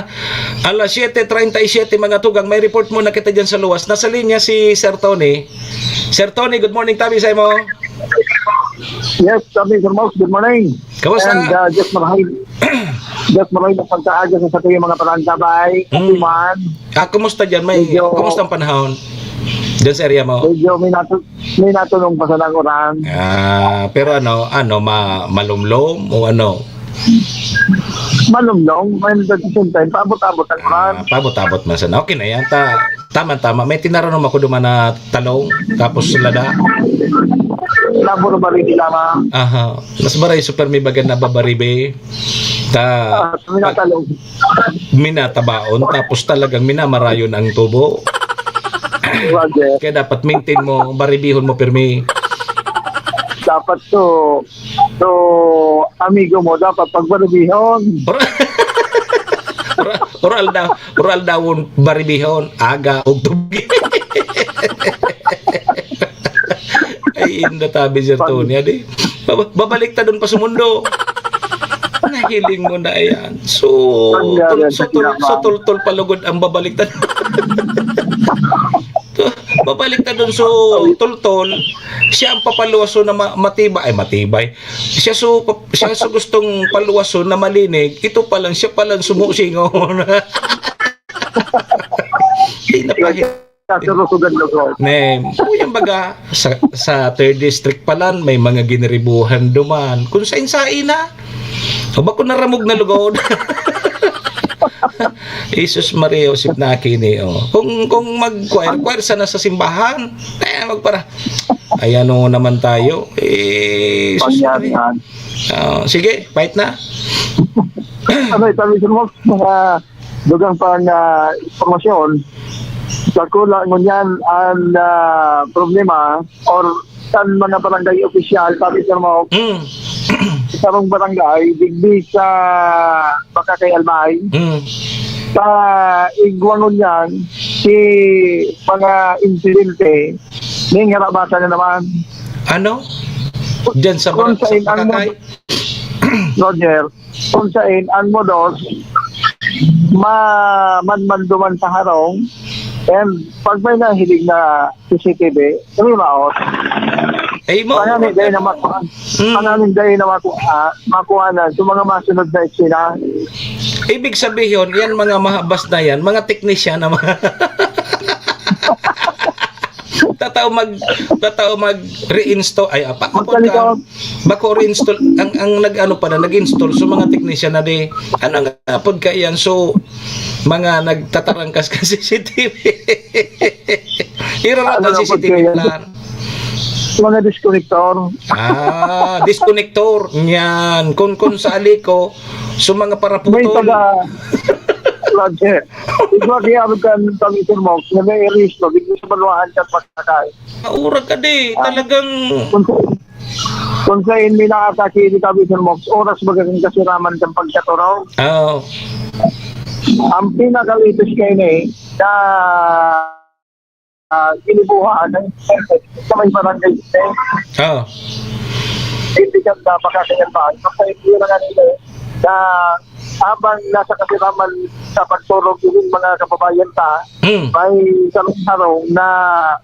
Alas siyete treinta y siete, mga tugang, may report muna kita dyan sa luwas. Nasa linya si Sir Tony. Sir Tony, good morning, tabi sa imo. Yes, sabi, Sir Mouse, good morning. Kamusta? And, uh, just marahay. Just marahay na pagkaaga sa satuyang mga parantabay. Mm. Katiman. Ah, kumusta dyan? May, Medyo kumusta ang panahon? Dyan sa area mo? Medyo may natu-, may natulong pa sa uran. Ah, pero ano, ano, ma-, malumlom o ano? Malumlom, and at the same time, paabot-abot ang uran. Ah, paabot-abot man sana. Okay na yan. Ta-, tama-tama. May tinaranom ako duman na talong, tapos lada. Labo na ba rin nila, ma? Aha. Mas maray super may bagan na babaribe. Ta-, Ah, sa mga talong. Minatabaon, tapos talagang minamarayon ang tubo. Roger. Kaya dapat maintain mo, baribihon mo pirmi. Dapat to, to amigo mo, dapat pagbaribihon. Or, or, or aldaw, or aldawon, baribihon, aga, ug tubi. Ay, inda tabi, Sir Tony, adi. Baba-, babalik ta dun pa sa mundo. Nahiling mo na yan. So, Ang tul-, gagawin so, sa tul-, kinakain. So, tultol palugod ang babalik ta. Babalik ta dun, so, tultol. Siya ang papaluwaso na ma-, matibay. Ay, matibay. Siya so, pa-, siya so gustong paluwaso na malinig. Ito pa lang, siya pa lang sumusingon. Di na pa Sa kalusugan, lugar. Ne, o yan baga, sa, sa third district pa lang, may mga giniribuhan duman. Kung sain-sain na. O ba kung naramog na lugod? Jesus Maria, Joseph na kini, oh. Kung, kung mag-choir, choir sana sa simbahan. Eh, magpara. Ay, ano naman tayo? Eh, Jesus Maria. Pangyarihan. Ah, sige, fight na. Ano, sabi ko mo, mga dugang pang, ah, impormasyon, sa kulang ngunyan ang, ah, problema or sa mga barangay opisyal, sabi ko mo, Mm. sa mga barangay, digdi sa Baka kay Albay, Mm. sa igwa ngunyan, si mga insidente, may harabatan na naman. Ano? Diyan sa Kung Baka-, sa sain ang Baka kay? Roger, kung sain ang modus, ma-, manmanduman sa harong, and pag may nahiling na C C T V, rumaot. Ay, mo. Panani dahil na makuha. Mm. Panani dahil na makuha, makuha na sa mga masunod na eksena. Ibig sabihin, yan mga mahabas na yan, mga teknisyan na mga tatao mag, tatao mag-reinstall. Ay, apa, apa ka? Magkalikaw. Bako reinstall, ang, ang nag-ano pala, nag-install, so mga teknisyan na di, ano nga, apod ka yan, so, mga nagtatarangkas ka C C T V. Irarap Ano ang na C C T V apod ka yan? Plan. Mga disconnector. Ah, disconnector. Yan. Kun, kun sa aliko, so mga May paraputol. Taga, Roger. Ikaw, di abot ka ng Panginoon mo, na may erase, no? Di ko sa banwahan ka pagkakain. Maura ka di. Ah. Talagang Kung sa, kung sa hindi nakakakili ka, Bishop Mox, oras baga kang kasiraman kang pagkaturaw. Oo. Ang pinaka-latest kayo na eh, na, ah, ginibuhaan ng sa may barangay. Oo. Hindi ka na makakailan ba? Ang sa hindi na nga nila eh, na habang nasa kasiraman sa pagturog yung mga kababayan ta, Mm. may sarong-sarong na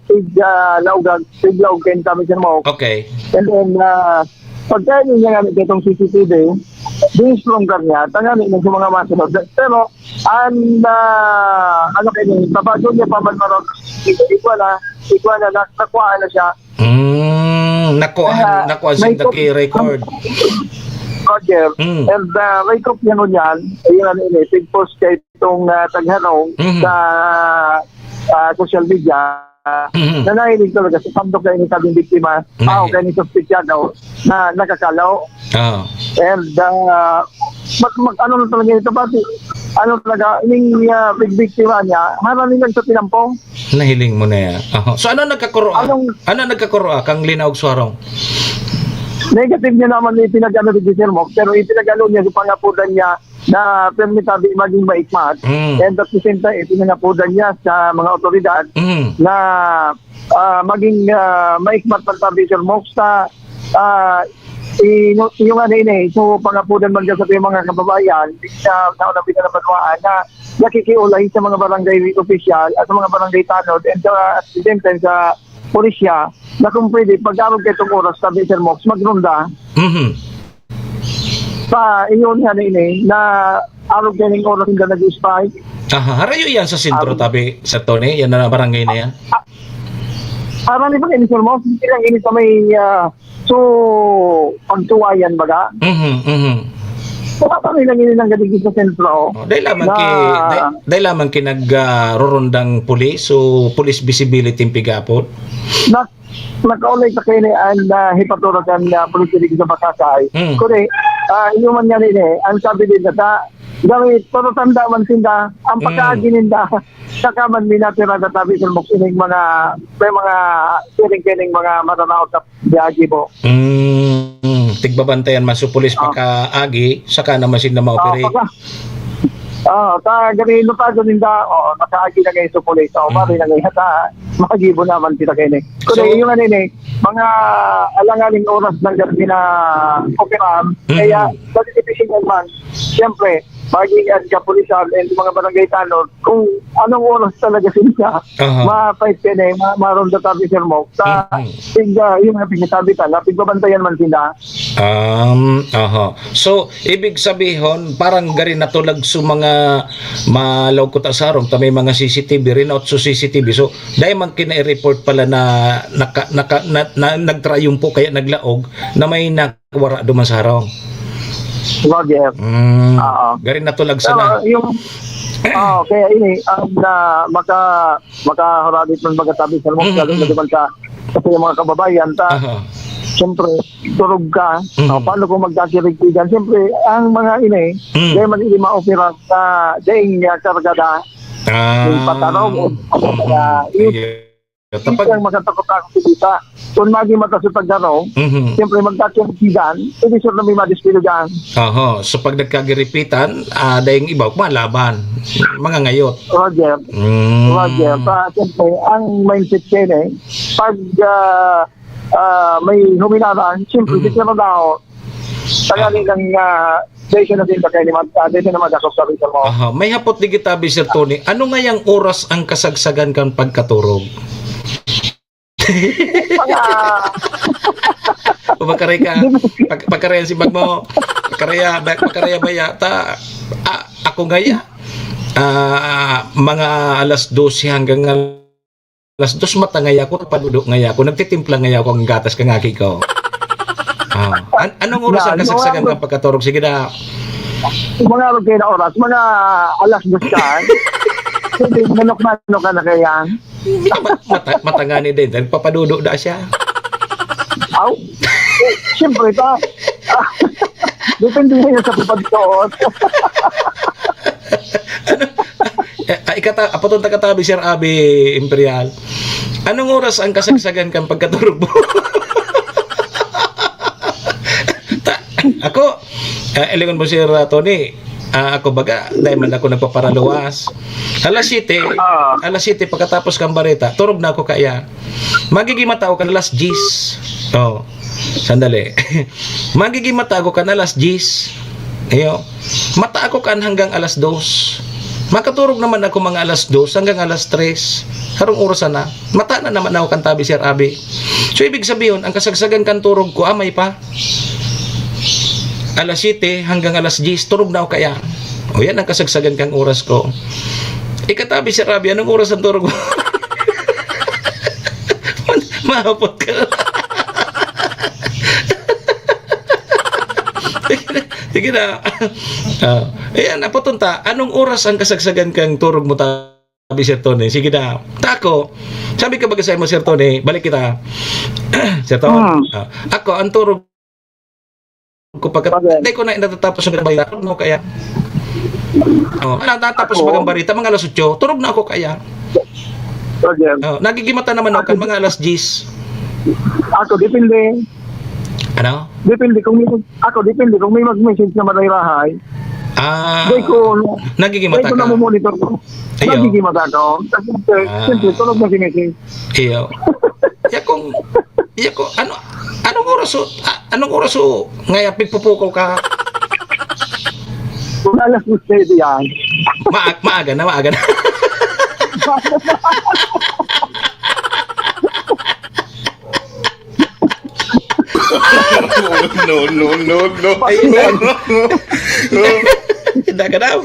tig, ah, laugag, tig laog kayo kami sa Mox. Okay. And then, ah, pagkain niya nga itong C C T V, being stronger niya, tangani na sa mga masunod. Pero, ang, ah, ano kayo, babago niya pa man marag, igwa na, igwa na, na, nakuha na siya. Mm, nakuha, Kaya, nakuha siya may nag-record. Roger, Mm. and, ah, may kopya nun yan, ayun, ano, ini, tig-post kay itong, ah, tagharong Mhm. sa, ah, social media, Mhm. na nahiling talaga sa sandok na ini sabing biktima, Nahi- ah, o kaya ni suspetsado na nakakalaw. Ah. And, ah, mag-, mag-, ano na talaga ito, pati, ano talaga, ining, ah, pigbiktima niya, harani lang sa tinampong. Nahiling mo na yan. Aha. So, ano nagkakuro, ah? Anong Ano nagkakuro, ah, kang Lina ug Suarong? Negative niya naman yung pinag-ano ni Sir Mok, pero ipinag-ano niya sa pangapudan niya na permi tabi maging maikmat. Mm. And at the same time, ipinangapudan niya sa mga otoridad Mm. na, ah, maging, ah, maikmat man tabi, Sir Mok, sa, ah, inyo, inyo nga na ini, so, pangapudan man dyan sa ating mga kababayan, sa, sa unang pinapanuaan na nakikiulay sa mga barangay opisyal at sa mga barangay tanod and, ah, at the same time sa pulisya na kung pwede, pag-arog kaitong oras, sabi, Sir Mox, magronda. Mhm. Sa iyon nga nini, na arog kayo ng oras na nag-spy. Aha, harayo yan sa sentro, Arog. tabi, Sir Tony? Yan na barangay na yan? Ah, ah, marami pa kayo, Sir Mox. Hindi lang ini sa may, ah, so, pagtuwayan, baga? Mhm, mhm. Wala pa nilang ini ng gadigit sa sentro. Oh, dahil lamang Na ki-, dahil, dahil lamang ki nag, ah, rorondang pulis, so police visibility yung pigapot? Na, nakaulay sa kayo ni an, ah, hipatura kan, ah, pulis dito sa Pasakay. Mm. Kundi, ah, inuman nga nini, ang sabi din na sa, gamit, pero tanda man sinda, ang Mm. pagkaagi ninda, saka man minatira na tabi sa mok-, ining mga, may mga siring kining mga mananaot sa Biyahe po. Mm, tigbabantayan man so pulis Ah. pakaagi, saka naman sila Ah, maoperi. pagka, ah, ta, gani, notado ninda, oo, nakaagi na ngayon sa pulis. Oo, Mm. pare na ngayon, ta, magibo naman kita kayo, eh. Kundi So yung ano, eh, mga alanganing oras ng gabi na operahan, Mm. kaya, sa division man, siyempre, maging ang kapulisan and mga barangay tanod, kung anong oras talaga sila, Aha. ma-fight ka na, eh, ma-, maroon na tabi, Sir Mo. Sa, Mm. pig-, ah, yung mga pinasabi ka, na pigbabantayan man sila. Um, aha. So, ibig sabihon, parang gari natulag sa mga malaog ko ta sarong, ta may mga C C T V, rinaot sa C C T V. So, dahil man kina-report pala na naka-, naka-, na, na, nagtrayumpo kaya naglaog na may na-, wara duman sa harong. Roger. Mm. Oo. Gari natulag Pero sana. yung, oo, kaya ini, ang, ah, maka-, makahuradit man magkatabi sa mga Mm, lalo na mm. duman sa, kasi yung mga kababayan, ta, Aha. siyempre, turog ka. Mm. Ah, paano kung magkakirigpigan? Siyempre, ang mga ini, Mm. dahil man ini maopera sa daing niya kargada, Ah. yung patarong, o, Mm. ah, yung Ayan. Kapag Siyempre, ang makatakot-takot sa kita. Kung maging matas sa pagdanaw, Mhm. siyempre, magkakirigpigan, hindi sure na may madiskuligan. Oho. So, pag nagkagiripitan, ah, dayong iba, kumalaban. Mga ngayot. Roger. Mm. Roger. Sa, siyempre, ang mindset kayo na eh, pag, ah, ah, may huminaran, siyempre, Mhm. sisira na ako. Tangali Aha. ng, ah, dahil siya na din ba kayo ni Mad-, ah, dahil siya na madakop sa Rizal mo. Aha. May hapot digit tabi, Sir Tony. Ano ngayang oras ang kasagsagan kan pagkaturog? Mga O, pakareha ka, pak-, pakareha si bag mo. Pakareha, ba-, pakareha ba yata? Ah, ako ngaya, ah, mga alas dose hanggang alas dos mata ngaya ako, padudo ngaya ako, nagtitimpla ngaya ako ang gatas kang aki ko. Ah, an-, anong oras ang Yan, kasagsagan mga ng pagkaturog? Sige na. Mga ano kayo na oras? Mga alas dos ka. Hindi, manok-manok ka na kaya. Ma-, mata-, matangani din. Nagpapadudo na siya. Aw, siyempre, ta. Depende ngayon sa pagsuot. Ano? Eh, ah, ikata-, apaton ta katabi, Sir Abi Imperial. Anong oras ang kasagsagan kang pagkaturog mo? Ta-, ako, ah, elingon mo, Sir, ah, Tony, ah, ako baga, dahil man ako nagpaparaluwas. Alas siyete, Ah. alas siyete pagkatapos kang bareta, turog na ako kaya. Magiging matao ka alas diyes. Oh, sandali. Magiging matao ka na alas diyes. Ayo. Mata ako kan hanggang alas dos. Makaturog naman ako mga alas dos hanggang alas tres. Harong oras na. Mata na naman ako kan tabi, Sir Abi. So, ibig sabihin, ang kasagsagan kan turog ko, amay pa. Alas siyete hanggang alas diyes, turog na ako kaya. O yan ang kasagsagan kang oras ko. Ikatabi, Sir Abi, anong oras ang turog mo? Mahapot ka. Sige na. Ah, ayan, apoton ta. Anong oras ang kasagsagan kang turog mo, tabi, Sir Tony? Sige na. Tako, sabi ka baga sa imo, Sir Tony, balik kita. Sir Tony, Hmm. ah, ako, ang turog ko pagka, Bakit? Hindi ko na natatapos ang bayad. Ano kaya? Oh, natatapos Ako? bagang barita, mga alas otso, turog na ako kaya. Roger. Oh, nagigimata naman ako, Ako? mga alas diyes. Ako, depende. Ano? Depende kung may, ako, depende kung may mag-message na maray-rahay. Ah, Di ko, nagigimata di ko ka? namumonitor ko. Ayaw. Nagigimata ako. Kasi, siyempre, Ah. siyempre, tulog na si Messi. Iyo. Ya kung, ya kung, ano, anong oras o, a-, anong oras o, ngaya pigpupukaw ka? Mga alas dos na ito yan. Maag-, maaga na, maaga na. No, no, no, no. Ay, isa. Hindi ka daw.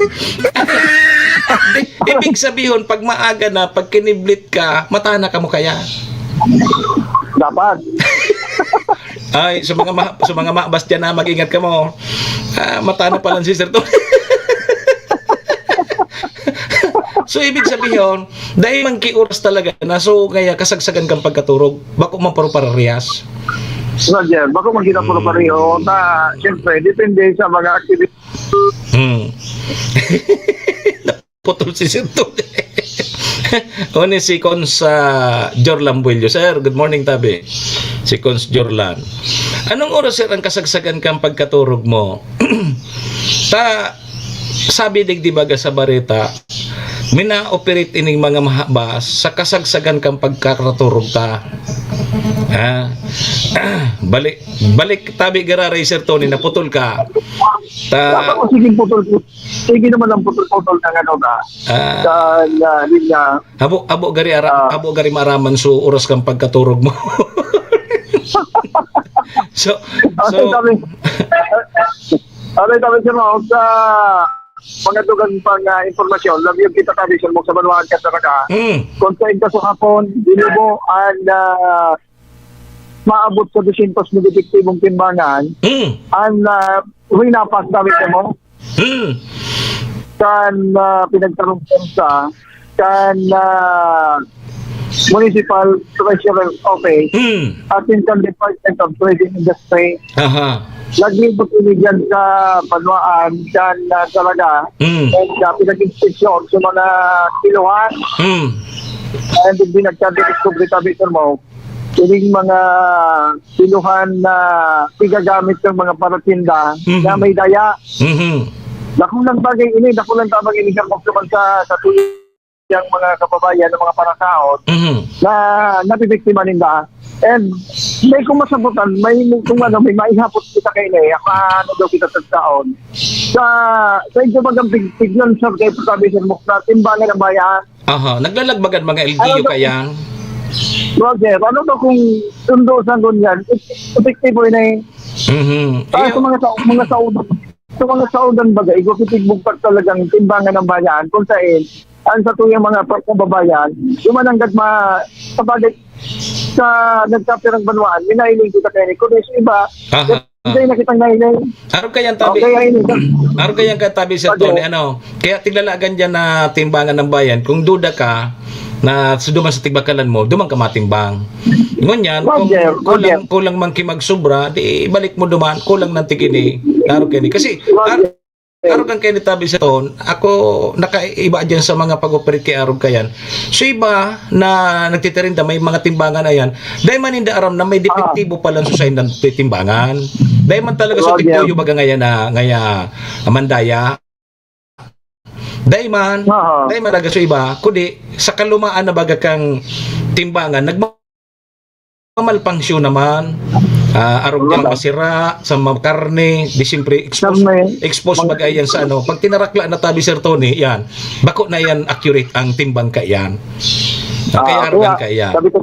Di, ibig sabihin, pag maaga na, pag kiniblit ka, matana ka mo kaya? Dapat. Ay, sa mga ma-, sa mga mabas dyan na, mag-ingat ka mo. Ah, matana pa lang si Sir Tony. So, ibig sabihin, dahil man ki oras talaga na, so, kaya kasagsagan kang pagkaturog, bako man paro pararehas. Roger, bako man kita puro Hmm. pareho. Ta, siyempre, depende sa mga activity. Hmm. Naputol si Sir Tony. O ni si Cons, ah, Jorlan Buello. Sir, good morning, tabi. Si Cons Jorlan. Anong oras, sir, ang kasagsagan kang pagkaturog mo? Ta, sabi digdi baga sa bareta, mina-operate ining mga mahabas sa kasagsagan kang pagkakaturog ta. Ha? Balik, balik tabi giraray, Sir Tony, naputol ka. Ta- Dapat ko sige putol, putol. Sige naman ang putol-putol ng ano na. Ah. Sa, na, yun nga. Abo, abo gari ara-, Ah. abo gari maaraman so oras kang pagkaturog mo. So, Ano so, sabi? Ano sabi, sir, no? Sa mga dugang pang, ah, impormasyon, lagi yung kita kami, sir, mo sa banwaan ka talaga. Mm. Kung sa inyo sa hapon, binubo, and, ah, maabot sa dosyentos na epektibong timbangan, Mm. and, ah, hinapas namin mo. Mm. Kan, ah, pinagtarong sa, kan, ah, Municipal Treasurer Office Mm. at in kan Department of Trade and Industry. Aha. Lagi po tinigyan sa banwaan, kan, ah, talaga. Mm. And, ah, pinag-inspeksyon sa mga kiluhan. Mm. And then, pinagkadiscovery tabi, sir, mo. Kining mga kiluhan na igagamit ng mga paratinda Mhm. na may daya. Mhm. Dakulang bagay ini, dakulang tabang ini, sir, mo sa, sa tuyang mga kababayan, ng mga parasaon Mhm. na nabibiktima ninda. And may kung masabutan, may kung ano, may maihapot kita kayo na eh, ano daw kita sa taon. Sa, sa inyo bagang tig-, tignan, sir, kayo po sabi, sir, mo, na timbangan ng bayan. Aha, naglalagbagan mga L G U Ano daw? kaya? Roger, ano daw kung sundo sa ngunyan? Epektibo yun eh. Mhm. Ah, Iyo. sa mga sa, mga saud-, sa mga saudan baga, igwapitigbog pa talagang timbangan ng bayan, kung saan, ang sa tuyang mga pa-, kababayan, duman hanggat ma-, sa bagay, sa nagkapirang banwaan, minailing kita kayo ni Kunis, iba, Aha. hindi na kitang nailing. Arog kayan tabi. Okay, ayun. Arog kayan ka tabi, Sir Pag- Tony, ano? Kaya tiglalagan dyan na timbangan ng bayan. Kung duda ka na sa duman sa tigbakalan mo, duman ka matimbang. Ngunyan, kung Roger, kulang, Roger. kulang man ki magsubra, di balik mo duman, kulang ng tigini. Arog kayan. Kasi, Roger. ar-, arog ang kayan tabi, Sir Tony. Ako, nakaiba dyan sa mga pag-operate kay arog kayan. So, iba na nagtitirinda, may mga timbangan na yan. Dahil man hindi aram na may Ah. depektibo pala sa saindang timbangan. Dahil man talaga sa Roger. tigtuyo baga ngayon na, ngaya, mandaya. Dahil man, Aha. dahil man talaga sa iba, kundi sa kalumaan na baga kang timbangan, nagmamalpangsyon naman. Ah, arog Wala. Kang masira, sa mga karne, di siyempre expose, Karne. expose Mga baga yan sa ano. Pag tinarakla na tabi, Sir Tony, yan. Bako na yan accurate ang timbang ka yan. Ah, Kaya arogan kaya ka yan. sabi ko,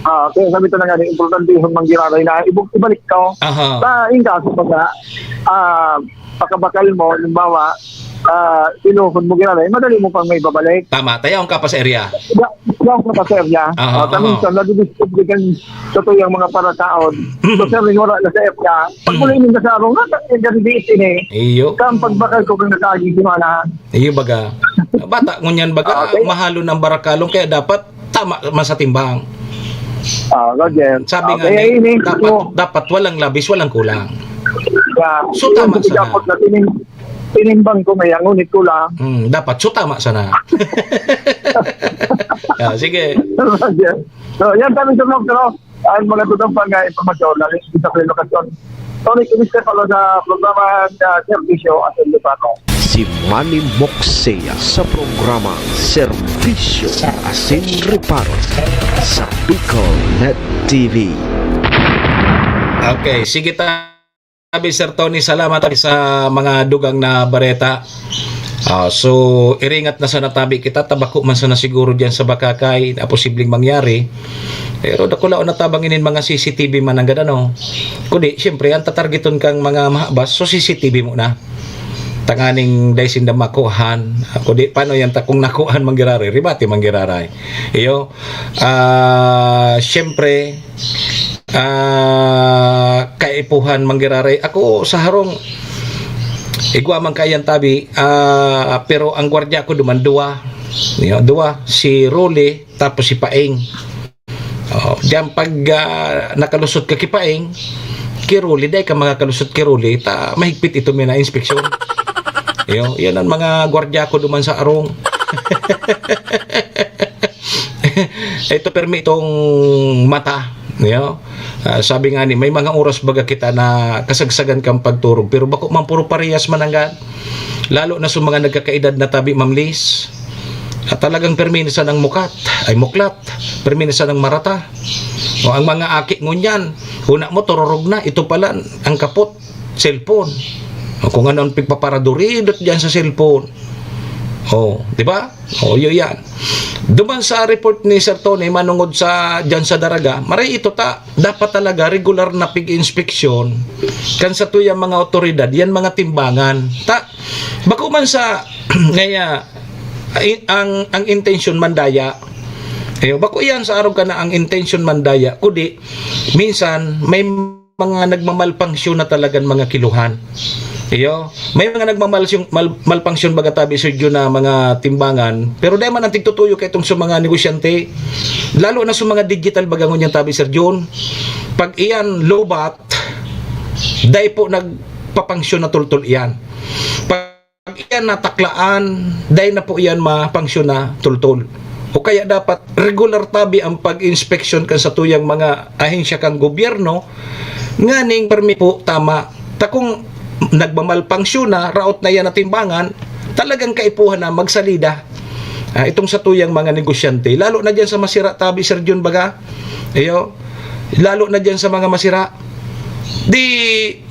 ah, kaya sabi ko na nga, importante yung manggiraray na ibug-, ibalik ko. Aha. Sa, yung kaso baga, ah, pakabakal mo, halimbawa, ah, sinuhon mo giraray, madali mo pang may babalik. Tama, tayaon ka pa sa area. Diba? Diba ang mga sa area? Aha, Ah, aha. kaminsan, nadidisturbo kan sa tuyang mga parataon. So, sir, yung wala na sa area, pag Mm. muli yung kasarong, nasa yung ganda itin eh. Iyo. Sa ang pagbakal ko kung nakaaging simana. Iyo baga. Bata, ngunyan baga, Okay. mahalon ang barakalong, kaya dapat tama man sa timbang. Ah, Roger. Sabi Ah, nga kaya ni, ini, dapat, so, dapat walang labis, walang kulang. Yeah. So, Yun, tama sa sana. Dapat na tining-, Tinimbang ko na yan, ngunit ko lang. Hmm, dapat so tama sana. Ah, sige. So, yan kami sa mga, pero ang mga tutong pa nga impormasyon, na sa lokasyon. Tony Kinis Stefano sa programa na Servisyo at Lupano. Si Manny Moxea sa programa Servisyo Asin Reparo sa Bicol Net T V. Okay, sige ta. Sabi, Sir Tony, salamat sa mga dugang na bareta. Ah, so, iringat na sana tabi kita, ta bako man sana siguro diyan sa Bacacay na posibleng mangyari. Pero dakulaon na tabang inin mga C C T V man nanggad, ano. Kundi, siyempre, ang tatargeton kang mga mahabas, so C C T V muna. Tanganing dai sinda makuhaan. Ah, kundi, paano yan ta kung nakuhaan manggiraray? Ribati manggiraray. Iyo. Ah, siyempre, ah, kaipuhan manggiraray. Ako sa harong, igwa man kaiyan tabi, ah, pero ang gwardiya ko duman duwa. Yo, duwa, si Rolly, tapos si Paeng. Oh, diyan pag, ah, nakalusot ka ki Paeng, ki Rolly, dai ka makakalusot ki Rolly, ta mahigpit ito may na inspeksyon. Yo, yan ang mga gwardiya ko duman sa arong. Ito permi itong mata, yo. Ah, sabi nga ni, may mga oras baga kita na kasagsagan kang pagturog, pero bako man puro parehas mananggad. Lalo na sa mga nagkakaedad na tabi, Ma'am Liz. At talagang permi na sanang mukat, ay muklat, permi na sanang marata. O ang mga aki ngunyan, huna mo, tururog na, ito pala, ang kapot, cellphone. O kung ano ang pigpaparaduridot diyan sa cellphone. O, di ba? O, yun yan. Duman sa report ni Sir Tony, manungod sa, diyan sa Daraga, maray ito ta, dapat talaga regular na pig-inspeksyon kan sa tuyang mga otoridad, yan mga timbangan. Ta, bako man sa, ngaya, ay, ang, ang intensyon mandaya. Eh, bako iyan sa arog ka na ang intensyon mandaya, kundi minsan may mga nagmamalpangsyon na talagang mga kiluhan. Iyo, may mga nagmamalsyon-, mal-, malpangsyon baga tabi, Sir Jun, na mga timbangan, pero dahil man ang tigtutuyo kay itong sa mga negosyante, lalo na sa mga digital baga ngunyan tabi, Sir Jun, pag iyan lobat, dahil po nagpapangsyon na tultol iyan. Pag iyan nataklaan, dai na po iyan mapangsyon na tultol. O kaya dapat regular tabi ang pag-inspeksyon kan satuyang mga ahensya kan gobyerno, nganing permi po tama. Ta kung nagmamalpangsyon na, raot na iyan na timbangan, talagang kaipuhan na magsalida. Ah, itong satuyang mga negosyante, lalo na diyan sa masira tabi, Sir Jun, baga. Iyo, lalo na diyan sa mga masira. Di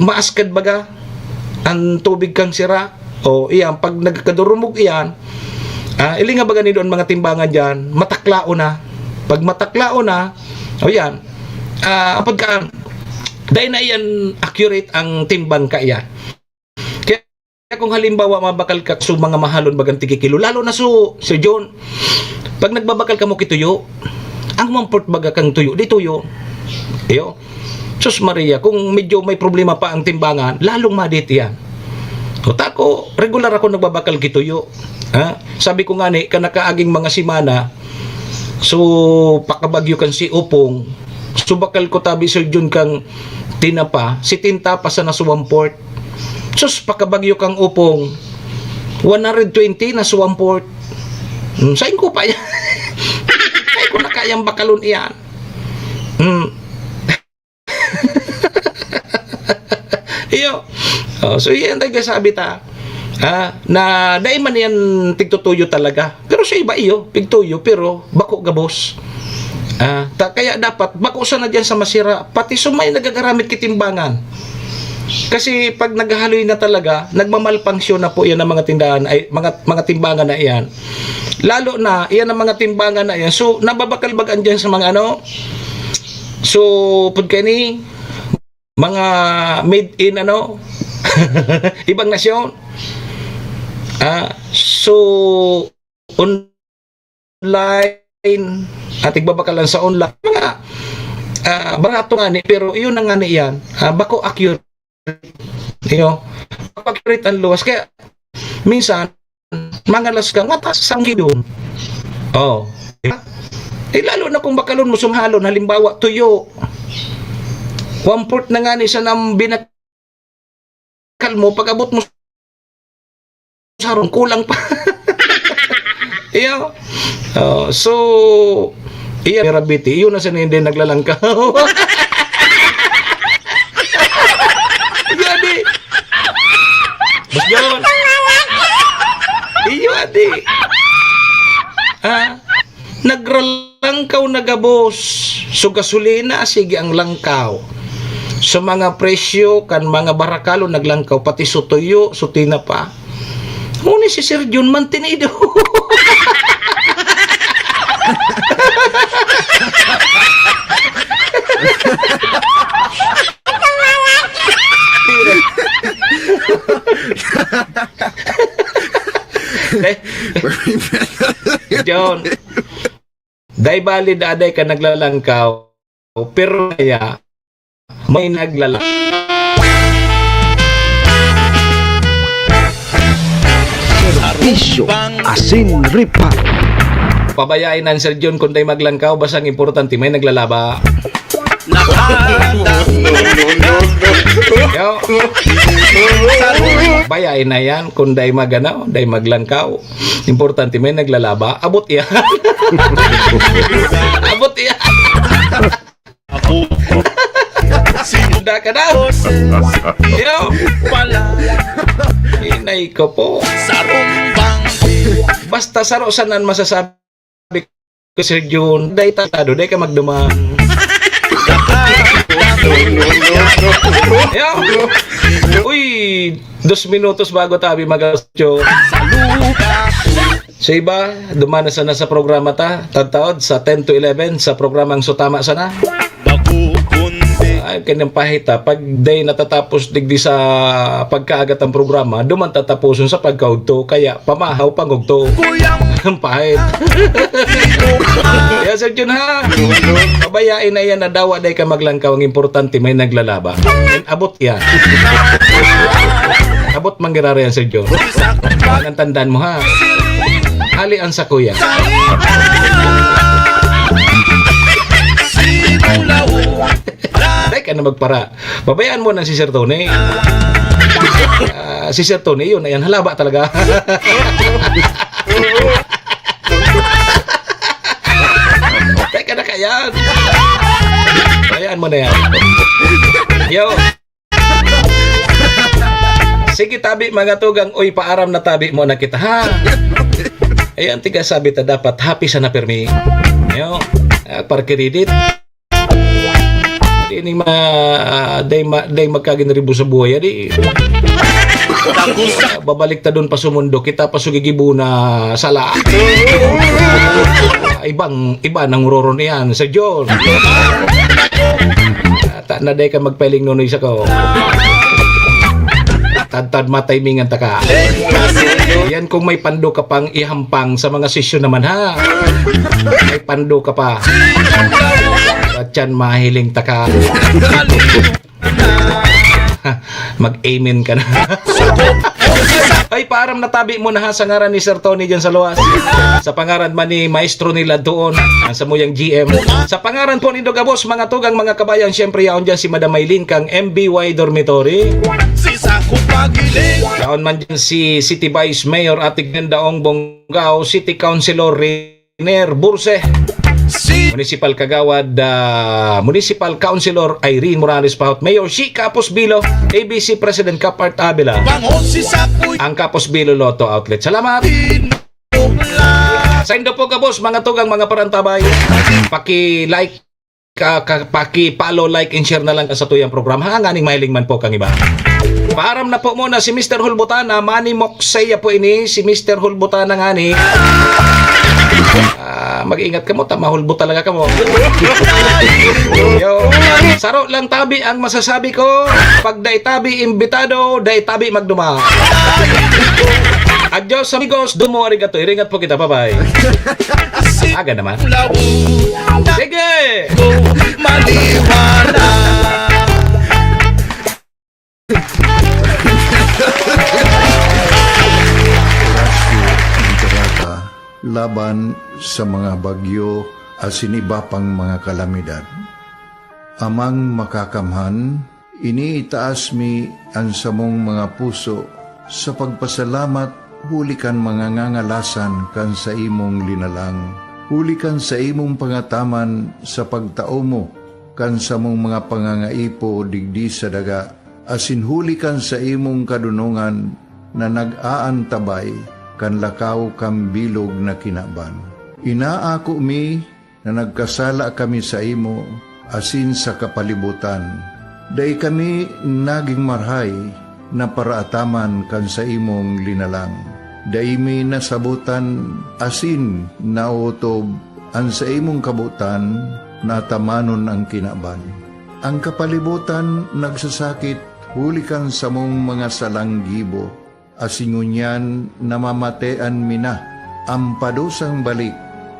maaskad baga ang tubig kang sira. O, iyan, pag nagkadurumog iyan, ah, ilinga baga ni doon mga timbangan diyan, mataklaon na. Pag mataklaon na, o yan, ah, apod ka, dai na iyan accurate ang timbang ka iyan. Kaya kung halimbawa, mabakal ka sa mga mahalon bagang tigkikilo, lalo na su, Sir John, pag nagbabakal ka mo kituyo, ang mamport baga kang tuyo, di tuyo. Iyo. Sus Maria, kung medyo may problema pa ang timbangan, lalong madit iyan. O tako, regular ako nagbabakal kituyo. Ha? Sabi ko nga ni, kanakaaging mga semana, so, pakabagyo kan si Upong, so, bakal ko tabi, Sir Jun, kang tinapa, setenta pa sana sa one-fourth. Sus, pakabagyo kang Upong, one hundred twenty na sa one-fourth. Hmm, sain ko pa yan. Sain ko na kayang bakalon iyan. Hmm. Iyo. Oh, so, yan talaga sabi ta. Ah, na dai man yan tigtutuyo talaga. Pero sa iba, iyo, pigtuyo, pero bako gabos. Ah, ta, kaya dapat, bako sana diyan sa masira, pati sumay nagagaramit kitimbangan. Kasi pag naghahaloy na talaga, nagmamalpangsyon na po yan ang mga tindahan, ay, mga, mga timbangan na iyan. Lalo na, iyan ang mga timbangan na iyan. So, nababakal baga diyan sa mga ano, so, pud kani, mga made in ano, ibang nasyon. Ah, so, online, at igbabakalan sa online. Mga, ah, barato nga ni, pero iyon na nga ni iyan. Ah, bako accurate. Iyo, bako accurate ang luwas. Kaya, minsan, mangalas ka, mataas ang gidon. Oh. Di ba? Eh, lalo na kung bakalon mo sumhalon, halimbawa, tuyo. One-fourth na nga ni sa nang binakal mo, pag-abot mo sarong, kulang pa. Iyo. Oh, so, iya, Rabiti, iyo na siya na hindi naglalangkaw. Iyo, di. Boss John. Iyo, di. Ah, nagralangkaw na gabos. So, gasolina, sige ang langkaw. So, mga presyo kan mga barakalo naglangkaw, pati sutuyo, sutina pa. Ngunit si Sir Jun mantenido. Eh, John, dai balid aday ka naglalangkaw, pero kaya may naglala-, Serbisyo asin repair. Pabayain ang Sir John kung dai maglangkaw, basta ang importante may naglalaba. Yo. Bayain na yan kung dai magano, dai maglangkaw. Importante may naglalaba. Abot yan. Abot yan. Ako. Sinda ka daw. Yo. Pala. Inay ko po. Sarong banggi. Basta saro sanan masasabi ko, Sir Jun, dai tatado, dai ka magdumang. Yo. Uy, dos minutos bago tabi mag-alas otso. Sa iba, duman na sana sa programa ta, tataod sa ten to eleven, sa programang Sutama Sana. Ay, kanyang pahita, pag day natatapos digdi sa pagkaagat ang programa, duman tatapuson sa pagkaugto, kaya pamahaw pangugto. Ang pahit. Kaya, Sir Jun, ha? Pabayain na yan na dawa day ka maglangkaw. Ang importante, may naglalaba. Abot yan. Abot manggirara yan, Sir Jun. Ang tandaan mo, ha? Hali ang sakuya. Dai ka na magpara. Pabayaan mo na si Sir Tony. Ah, si Sir Tony, yun, ayan, halaba talaga. Dai ka na kayan. Pabayaan mo na yan. Yo. Sige, tabi, mga tugang. Uy, paaram na tabi mo na kita, ha? Ayan, tiga sabi ta dapat happy sana pirmi. Yo, ah, parkiridit. Di ning ma-, ah, day ma-, day magkaginribo sa buhay, ah, di. Babalik ta dun pa sumundo, kita pa sugigibo na sala. Ibang, iba nang roro niyan, Sir John. Ata na day ka magpailing nunoy sa ko. Tadtad mataymingan ta ka. Yan kung may pando ka pang ihampang sa mga sisyo naman, ha? May pando ka pa. At yan, mahiling ta ka. Mag-amen ka na. Ay, paaram na tabi mo na, ha, sa ngaran ni Sir Tony dyan sa luwas. Sa pangaran man ni Maestro nila doon, ang samuyang G M. Sa pangaran po ni Dogabos, mga tugang, mga kabayan, siyempre, yaon dyan si Madam Maylin kang M B Y Dormitory. Si Sako Pagiling. Yaon man dyan si City Vice Mayor Ate Glenda Ong Bonggao, City Councilor Rene Burse. Si Municipal Kagawad, ah, Municipal Councilor Irene Morales Pahot, Mayor Shi Kapos Bilo, A B C President Kapart Avila. Bangon si Sakoy. Ang Kapos Bilo Lotto Outlet. Salamat. Sa indo po, gabos, mga tugang, mga parantabay, paki-like, ka, ka, paki-follow, like, and share na lang sa tuyang programa, ha, nganing mahiling man po kang iba. Paaram na po muna si Mister Hulbutana, Manny Moksaya po ini, si Mister Hulbutana ngani. Ah, mag-ingat kamo, ta mahulbot talaga kamo. Yo, saro lang tabi ang masasabi ko. Pag dai tabi imbitado, dai tabi magduma. Adios, amigos. Domo arigato. Iringat po kita. Bye-bye. Aga naman. Sige! Maliwanag. Orasyo Entrada laban sa mga bagyo asin iba pang mga kalamidad. Amang Makakamhan, iniitaas mi an samong mga puso sa pagpasalamat huli kan mga ngangalasan kan saimong linalang, huli kan saimong pangataman sa pagtao mo kan samong mga pangangaipo digdi sa daga, asin huli kan saimong kadonongan na nag-aantabay kan lakaw kan bilog na kinaban. Inaako mi na nagkasala kami saimo asin sa kapalibotan. Dai kami nagin marahay na paraataman kan saimong linalang. Dai mi nasabotan asin naotob an saimong kabotan na atamanon an kinaban. An kapalibotan nagsasakit huli kan samong mga salang gibo, asin ngunyan namamatean mi na an padusang balik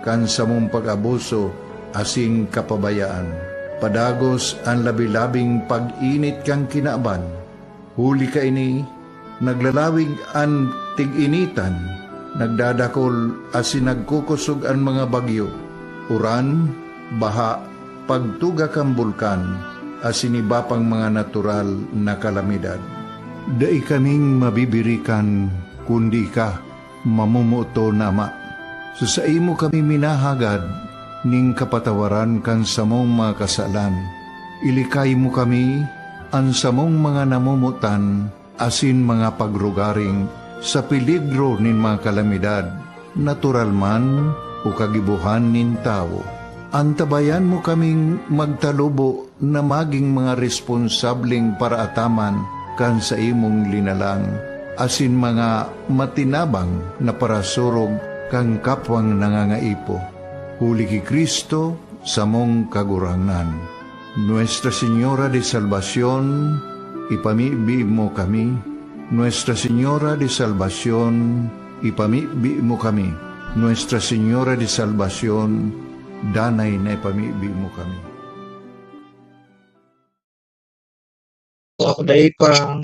kan samong pag-abuso asin kapabayaan. Padagos an labi-labing pag-init kan kinaban. Huli kaini, naglalawig an tig-initan, nagdadakol asin nagkukosog an mga bagyo, uran, baha, pagtuga kan bulkan, asin iba pang mga natural na kalamidad. Dai kaming mabibirikan kundi ika, mamomoton na Ama. Sa saimo kami minahagad nin kapatawaran kan samong mga kasalan. Ilikay mo kami, an samong mga namomotan asin mga pagrugaring sa peligro nin mga kalamidad, natural man o kagibohan nin tawo. Antabayan mo kaming magtalubo na magin mga responsableng paraataman kan saimong linalang, asin mga matinabang na parasurog kan kapwang nangangaipo. Huli ki Cristo, samong Kagurangnan. Nuestra Señora de Salvacion, ipamibi mo kami. Nuestra Señora de Salvacion, ipamibi mo kami. Nuestra Señora de Salvacion, danay na ipamibi mo kami. So, dai pa.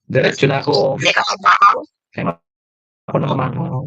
Diretso na ako. Kaya ako naman, oh.